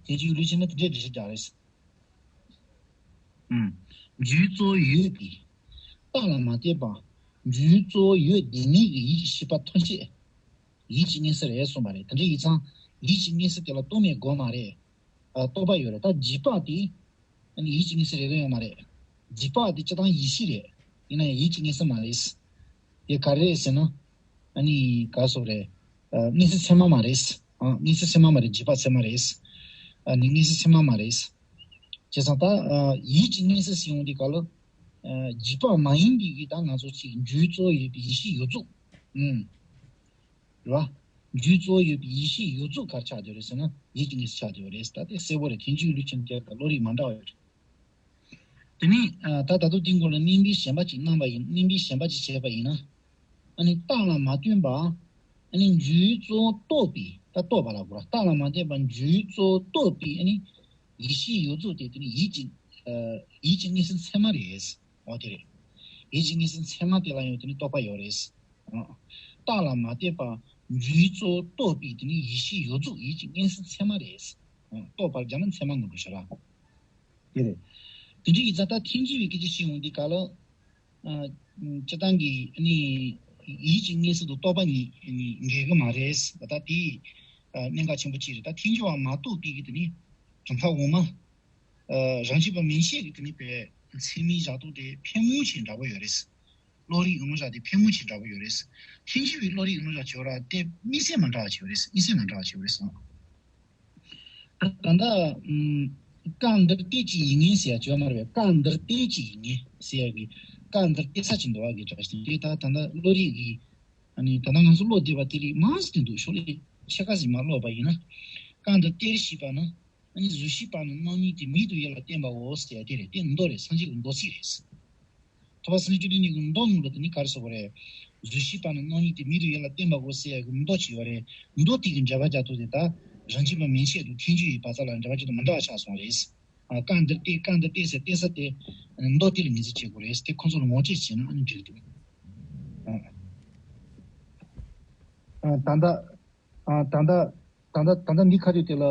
དེ་ཅིག་ལུས་ཕྱིན་ན་དེ་འདྲའི་འགྲེལ་བཤད་རྒྱག་རེད། ཨུམ། འཇུག་ཡུལ་གཙོ་བོ་ཡོད་པའི། རྟགས་ལ་མ་བརྟེན་པ། འཇུག་ཡུལ་གཙོ་བོ་ཡོད་དེ་མེད་ཀྱི་ཡིད་ཀྱི་ཤེས་པ་ཐམས་ཅད་ཡིད་ཀྱི་ངེས་ས་རེད་གསུངས་པ་རེད། དེ་འདྲ་ཡིན་ཙང་ཡིད་ཀྱི་ངེས་ས་དེ་ལ་རྟོག་མེད་དགོས་མ་རེད། ཨ། རྟོག་པ་ཡོད་རེད། ད་འཇིགས་པ་དེ་ཨ་ནི་ཡིད་ཀྱི་ངེས་ས་རེད་གི་ཡོད་མ་རེད། འཇིགས་པ་དེ་སྤྱིར་བཏང་ཡིད་ཤེས་རེད། ཡིན་ན་ཡང་ཡིད་ཀྱི་ངེས་ས་མ་རེད། དེ་ག་རེ་རེད་ཟེར་ན། ཨ་ནི་ག་སོགས་རེད། ཨ་མངོན་སུམ་ཚད་མ་མ་རེད། ཨ་མངོན་སུམ་ཚད་མ་མ་རེད། རྗེས་དཔག་ཚད་མ་རེད། ཨ་ནི་མངོན་སུམ་ཚད་མ་མ་རེད། བྱས་ཙང་ད་ཨ་ཡིད་ཀྱི་མངོན་སུམ་ཟེར་ཡོང་དུས་ག་ལ། ཨ་རྗེས་དཔག་མ་ཡིན་པའི་གི་ད་ང་ཚོ་ཅིག་རྒྱུའི་གཙོ་བོ་ཡོད་པའི་ཡིད་ཤེས་ཡོད་རྫོགས། ཨུམ། རེད་བ། རྒྱུའི་གཙོ་བོ་ཡོད་པའི་ཡིད་ཤེས་ཡོད་རྫོགས་ག་རེ་ཆགས་བསྡད་ཡོད་རེད་ཟེར་ན་ཡིད་ཀྱི་མངོན་སུམ་ཆགས་བསྡད་ཡོད་རེད། ད་དེ་གསལ་པོ་རེད། ཐལ་འགྱུར་ལུགས་ཀྱི་དེ་དང་བློ་རིག་མ་འདྲ་བ་ཡོད་རེད། དེ་ནས་ཨ་ད་ད་དུང་དེའི་སྐོར་ལ་མནན་པའི་ཞེན་པ་ཅིག་གནང་བ་ཡིན། མནན་པའི་ཞེན་པ་ཅིག་བྱས་པ་ཡིན་ན། ཨ་ནི་རྟགས་ལ་མ་བརྟེན་པ། ཨ་ནི་རྒྱུའི་གཙོ་བོ་རྟོགས་པའི་ད་རྟོགས་པ་ལ་གོ་ར། རྟགས་ལ་མ་བརྟེན་པ་རྒྱུའི་གཙོ་བོ་རྟོགས་པའི་ཨ་ནི་ཡིད་ཤེས་ཡོད་རྫོགས་དེ་དེ་ནི་ཡིད་ཀྱི་ཨ་ཡིད་ཀྱི་མངོན་སུམ་ཚད་མ་རེད། འོ་དེ་རེད། ཡིད་ཀྱི་མངོན་སུམ་ཚད་མ་དེ་ལ་ཡང་དེ་ནི་རྟོགས་པ་ཡོད་རེད། ཨ་རྟགས་ལ་མ་བརྟེན་པ་རྒྱུའི་གཙོ་བོ་རྟོགས་པའི་དེ་ནི་ཡིད་ཤེས་ཡོད་རྫོགས་ཡིད་ཀྱི་མངོན་སུམ་ཚད་མ་རེད། ཨ་རྟོགས་པར་སྦྱར་ན་ཚད་མ་ངོ་སྤྲོད་བྱ་ར། དེ་རེད། དེ་འདྲའི་ཡིག་ཚད་ད་ཐལ་འགྱུར་བའི་སྐད་ཆ་བཤད་ཡོང་དུས་ག་ལ། ཨ་སྤྱིར་བཏང་གི་ཨ་ནི་ཡིད་ཀྱི་མངོན་སུམ་དང་རྟོགས་པ་གཉིས་ཨ་ནི་འགལ་གི་མ་རེད། ད་ལྟ་དེ་ཨ་གནད་འགག་ཆེན་པོ་གཅིག་རེད། ད་ཐལ་འགྱུར་བ་མ་གཏོགས་པའི་གི་དེ་ནི་གྲུབ་མཐའ་འོག་མ། ཨ་རང་རྒྱུད་པ་མན་ཆད་ཀྱི་དེ་ནི་པའི་ཚད་མའི་བཞག་སྟངས་དེ་ཕལ་མོ་ཆེ་འདྲ་པོ་ཡོད་རེད། བློ་རིག་ཡོངས་བཞག་དེ་ཕལ་མོ་ཆེ་འདྲ་པོ་ཡོད་རེད། ཐལ་འགྱུར་བའི་བློ་རིག་ཡོངས་བཞག་བྱེད་ར་དེ་དམིགས་བསལ་མ་འདྲ་བ་བྱེད་རེད། དམིགས་བསལ་མ་འདྲ་བ་བྱེད་རེད་སོང་། ད་ལྟ་ཨམ་སྐབས་འདིར་གཏད་ཀྱི་ཡིད་ངེས་ཟེར་ཡ་བྱེད་པ་མ་རེད་པས། སྐབས་འདིར་གཏད་ཀྱི་ཡིད་ངེས་ཟེར་ཡ་གི་སྐབས་འདིར་གཏད་ས་ཅིག་འདུག་བ་གི་སྒྲ་ཞིག་དེ་ད་ད་ལྟ་བློ་རིག་གི་ཨ་ནི་ད་ལྟ་ང་ཚོ་ཀློག་བསྡད་པ་དེ་རིགས་མང་ཙམ་འདུག་ཤོག་ལེ་ཕྱེད་ཀ་ཟིན་མ་ཀློག་པ་ཡིན་ན། སྐབས་འདིར་གཏད་ཞེས་པ་ནི། ཨ་ནི་གཟུགས་ཤེས་པ་ནི་སྣང་གཉིས་ཏེ་མིག་ཏུ་ཡོད་ལ་བརྟེན་པའོ་ཟེར་ཡ་དེ་རེད། དེ་མདོ་རེད། སངས་རྒྱས་ཀྱི་མདོ་ཚིག་རེད། ཐོབ་པ་སངས་རྒྱས་བཅུ་བདུན་གྱི་མདོ་ནང་ལ་དེ་ནི་ག་རེ་ཟེར་དགོས་རེད། གཟུགས་ཤེས་པ་ནི་སྣང་གཉིས་ཏེ་མིག་ཏུ་ཡོད་ལ་བརྟེན་པའོ་ཟེར་ཡ་གི་མདོ་ཅིག་ཡོད་རེད། མདོ་དེ་གི་འགྲེལ་པ་རྒྱག་དུས་དེ་ད་རང་རྒྱུད་པ་མན་ཆད་དུ་ཐལ་འགྱུར་བའི་བར་མཚམས་ལ་འགྲེལ་པ་ཅིག་དང་མི་འདྲ་བ་ཆགས་སོང་རེད། ཨ་སྐབས་འདིར་གཏད། སྐབས་འདིར་གཏད་ཟེར་གཏད་ས་དེ་མདོ་དེ་ལ་ངེས་འཛིན་བྱེད་དགོས་རེད། དེ་ཁོང་ཚོ་ལ་ངོ་སྤྲོད་བྱས་ན་ཨ་ནི་འགྲིག་འདུག་ཨ་ད་ལྟ་ཨ་ད་ལྟ་ད་ལྟ་ད་ལྟ་འདི་ཁ་ཐུག་དེ་ལ་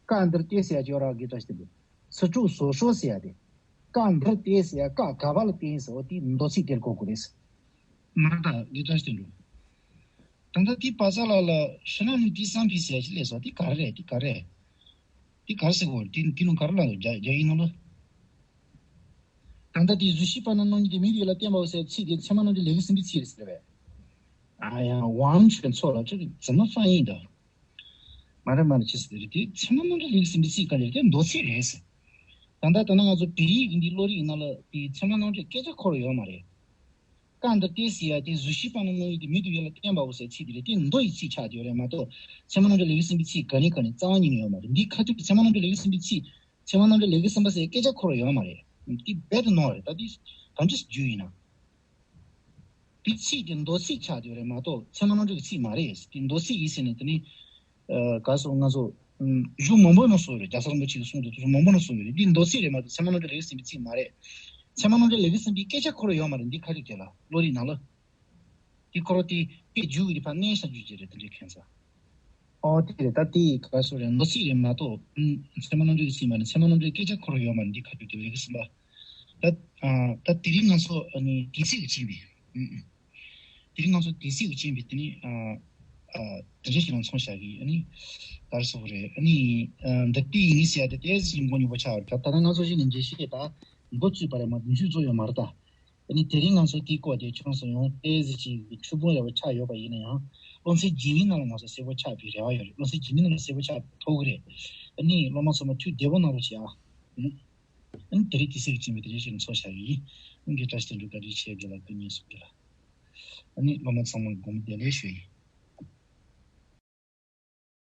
སྐབས་འདིར་གཏད་ཟེར་ཡ་ཅིག་ཡོད་ར་གི་སྒྲ་ཞིག་འདུག་ཚིག་གྲོགས་བཟོ་ཤོག་ཟེར་ཡ་དེ། སྐབས་འདིར་གཏད་ཟེར་ཡ་སྐབས་ག་པ་ལ་བརྟེན་ཟེར་བ་དེ་མདོ་ཚིག་དེར་གོ་དགོས་རེད། མ་རེད་ད་གི་སྒྲ་ཞིག་འདུག་ད་ལྟ་དེ་བ་ས་ལ་ལ་ཕྱི་ནང་གཉིས་ཏེ་བསམ་འཕེལ་ཟེར་ཡ་ཅིག་སླེབས་སོང་། དེ་ག་རེ་རེད། དེ་ག་རེ་རེད། དེ་ག་རེ་ཟེར་དགོས་རེད། དེ་དེ་ནང་ག་རེ་ལ་རྒྱ་རྒྱ་ཡིག་ནང་ལ། ད་ལྟ་དེ་གཟུགས་ཤེས་པ་ནི་སྣང་གཉིས་ཏེ་མིག་ཏུ་ཡོད་ལ་བརྟེན་པའོ་ཟེར་ཚིག་དེ་ཚད་མ་རྣམ་འགྲེལ་ལས་ཀྱི་སེམས་དཔའི་ཚིག་རེད་ཟེར་བས། ཨ་ཡང་དབང་ཆོས་ཚོགས་ལ་ཅིག་ཙི་མ་ཧྥང་ཡིན་ད། མ་རེད་མ་རེད། ཅི་ཟེར་རེད། དེ་ཚད་མ་རྣམ་འགྲེལ་ལས་ཀྱི་སེམས་དཔའི་ཚིག་ག་རེ་རེད། དེ་མདོ་ཚིག་རེད་ཟེར། ད་ལྟ་ད་ནང་ང་ཚོ་བོད་ཡིག་གི་འདི་བློ་རིག་ནང་ལ་དེ་ཚད་མ་རྣམ་འགྲེལ་སྐད་ཆ་འཁོར་ཡོད་མ་རེད། སྐབས་འདིར་གཏད་ཟེར་ཡ་དེ་གཟུགས་ཤེས་པ་ནི་སྣང་གཉིས་ཏེ་མིག་ཏུ་ཡོད་ལ་བརྟེན་པའོ་ཟེར་ཚིག་དེ་རེད། དེ་མདོ་ཡི་ཚིག་ཆགས་བསྡད་ཡོད་རེད་མ་གཏོགས་ཚད་མ་རྣམ་འགྲེལ་ལས་ཀྱི་སེམས་དཔའི་ཚིག་ག་ནས་ག་ནས་རྩ་བ་ཉིད་ནས་ཡོད་མ་རེད། འདི་ཁ་ཐུག་ཚད་མ་རྣམ་འགྲེལ་ལས་ཀྱི་སེམས་དཔའི་ཚིག་ཚད་མ་རྣམ་འགྲེལ་ལས་ཀྱི་སེམས་དཔའ་ཟེར་སྐད་ཆ་འཁོར་ཡོད་མ་རེད། འདི་རྦད་དེ་ནོར་བ་རེད། ད་འདི་ག་འདྲ་ཞིག་རྒྱུ་ཡིན་ན། འདི་ཚིག་དེ་མདོ་ཚིག་ཆགས་བསྡད་ཡོད་རེད་མ་གཏོགས་ཚད་མ་རྣམ་འགྲེལ་གྱི་ཚིག་མ་རེད། དེ་མདོ་ཚིག་ཡིན་ཟེར་ནས་དེ་ནི། ཨ་ག་སོ་ང་ཚོ་ཨམ་གཞུང་མང་པོ་ནང་གསུངས་ཡོད་རེད། རྒྱལ་ཚབ་རིན་པོ་ཆེ་གིས་གསུངས་འདུག་དེ་ཚོ་མང་པོ་ནང་གསུངས་ཡོད་རེད། འདི་མདོ་ཚིག་རེད་མ་གཏོགས་ཚད་མ་རྣམ་འགྲེལ་ལས་ཀྱི་སེམས་དཔའི་ཚིག་མ་རེད། ཚད་མ་རྣམ་འགྲེལ་ལས་ཀྱི་སེམས་དཔའི་སྐད་ཆ་འཁོར་ཡོད་མ་རེད། འདི་ཁ་ཐུག་དེ་ལ་བློ་རིག་ནང་ལ། དེ་ཁོ་རང་དེ་དཔེ་བརྗོད་ཀྱི་རེད། ཕར་མནན་བཞག་རྒྱུ་ཅིག་རེད། དེ་འདྲའི་ཁྱད་མཚར། ཨོ་དེ་རེད། ད་དེ་ག་སོ་རེད། མདོ་ཚིག་རེད་མ་གཏོགས་ཨུམ་ཚད་མ་རྣམ་འགྲེལ་གྱི་ཚིག་མ་རེད། ཚད་མ་རྣམ་འགྲེལ་སྐད་ཆ་འཁོར་ཡོད་མ་རེད། འདི་ཁ་ཐུག་དེ་ལས་ཀྱི་སེམས་དཔའ། ད་ཨ་ད་དེ་རིང་ང་ཚོ་ཨ་ནི་དེ་ཚིག་གི་བྱིན་པས། ཨུམ་ཨུམ། དེ་རིང་ང་ཚོ་དེ་ཚིག་གི་བྱིན་པས་དེ་ནི་ཨ་ཨ་དེ་འདྲ་ཞིག་ལ་མཚོན་བཞག་གི། ཨ་ནི་ག་རེ་ཟེར་དགོས་རེད། ཨ་ནི་ཨ་འདི་ལྟའི་ཡིན་ཟེར་ཡ་དེ་ཏོག་ཙམ་མགོ་རྙོག་པོ་ཆགས་པ་རེད། ད་ད་ལྟ་ང་ཚོ་གཞི་ནས་འགྲེལ་བཤད་ད་མགོ་བཙུགས་པ་རེད་མ་གཏོགས་མཇུག་རྫོགས་ཡོད་མ་རེད་ད། ཨ་ནི་དེ་རིང་ང་ཚོ་དེའི་སྐོར་དེ་ཁྱོད་ཚོ་ཡང་ཏོག་ཙམ་ཅིག་གི་ཆུ་བུར་འདྲ་བོ་ཆགས་ཡོད་པ་ཡིན་ན་ཡང་། སློབ་ཚན་རྗེས་མའི་ནང་ལ་ང་ཚོ་གསལ་པོ་ཆགས་པའི་རེ་བ་ཡོད་རེད། སློབ་ཚན་རྗེས་མའི་ནང་ལ་གསལ་པོ་ཆགས་ཐུབ་ཀྱི་རེད། ཨ་ནི་སློབ་མ་ཚོ་མ་འཐུས་བདེ་པོ་གནང་རོགས་བྱེད་ཨ། ཨ་ནི་དེ་རིང་དེ་ཚིག་གི་བྱིན་པས་དེ་རིང་ཞིག་ལ་མཚོན་བཞག་གི་ཡིན། ཨ་ནི་བཀྲ་ཤིས་དོན་གྲུབ་བཀའ་དྲིན་ཆེ། དགེ་ལགས་སྐུ་ཉིད་སོགས་དགེ་ལགས། ཨ་ནི་སློབ་མ་ཚང་མ་དགོངས་བདེ་ལེགས་ཞུ་ཡིན།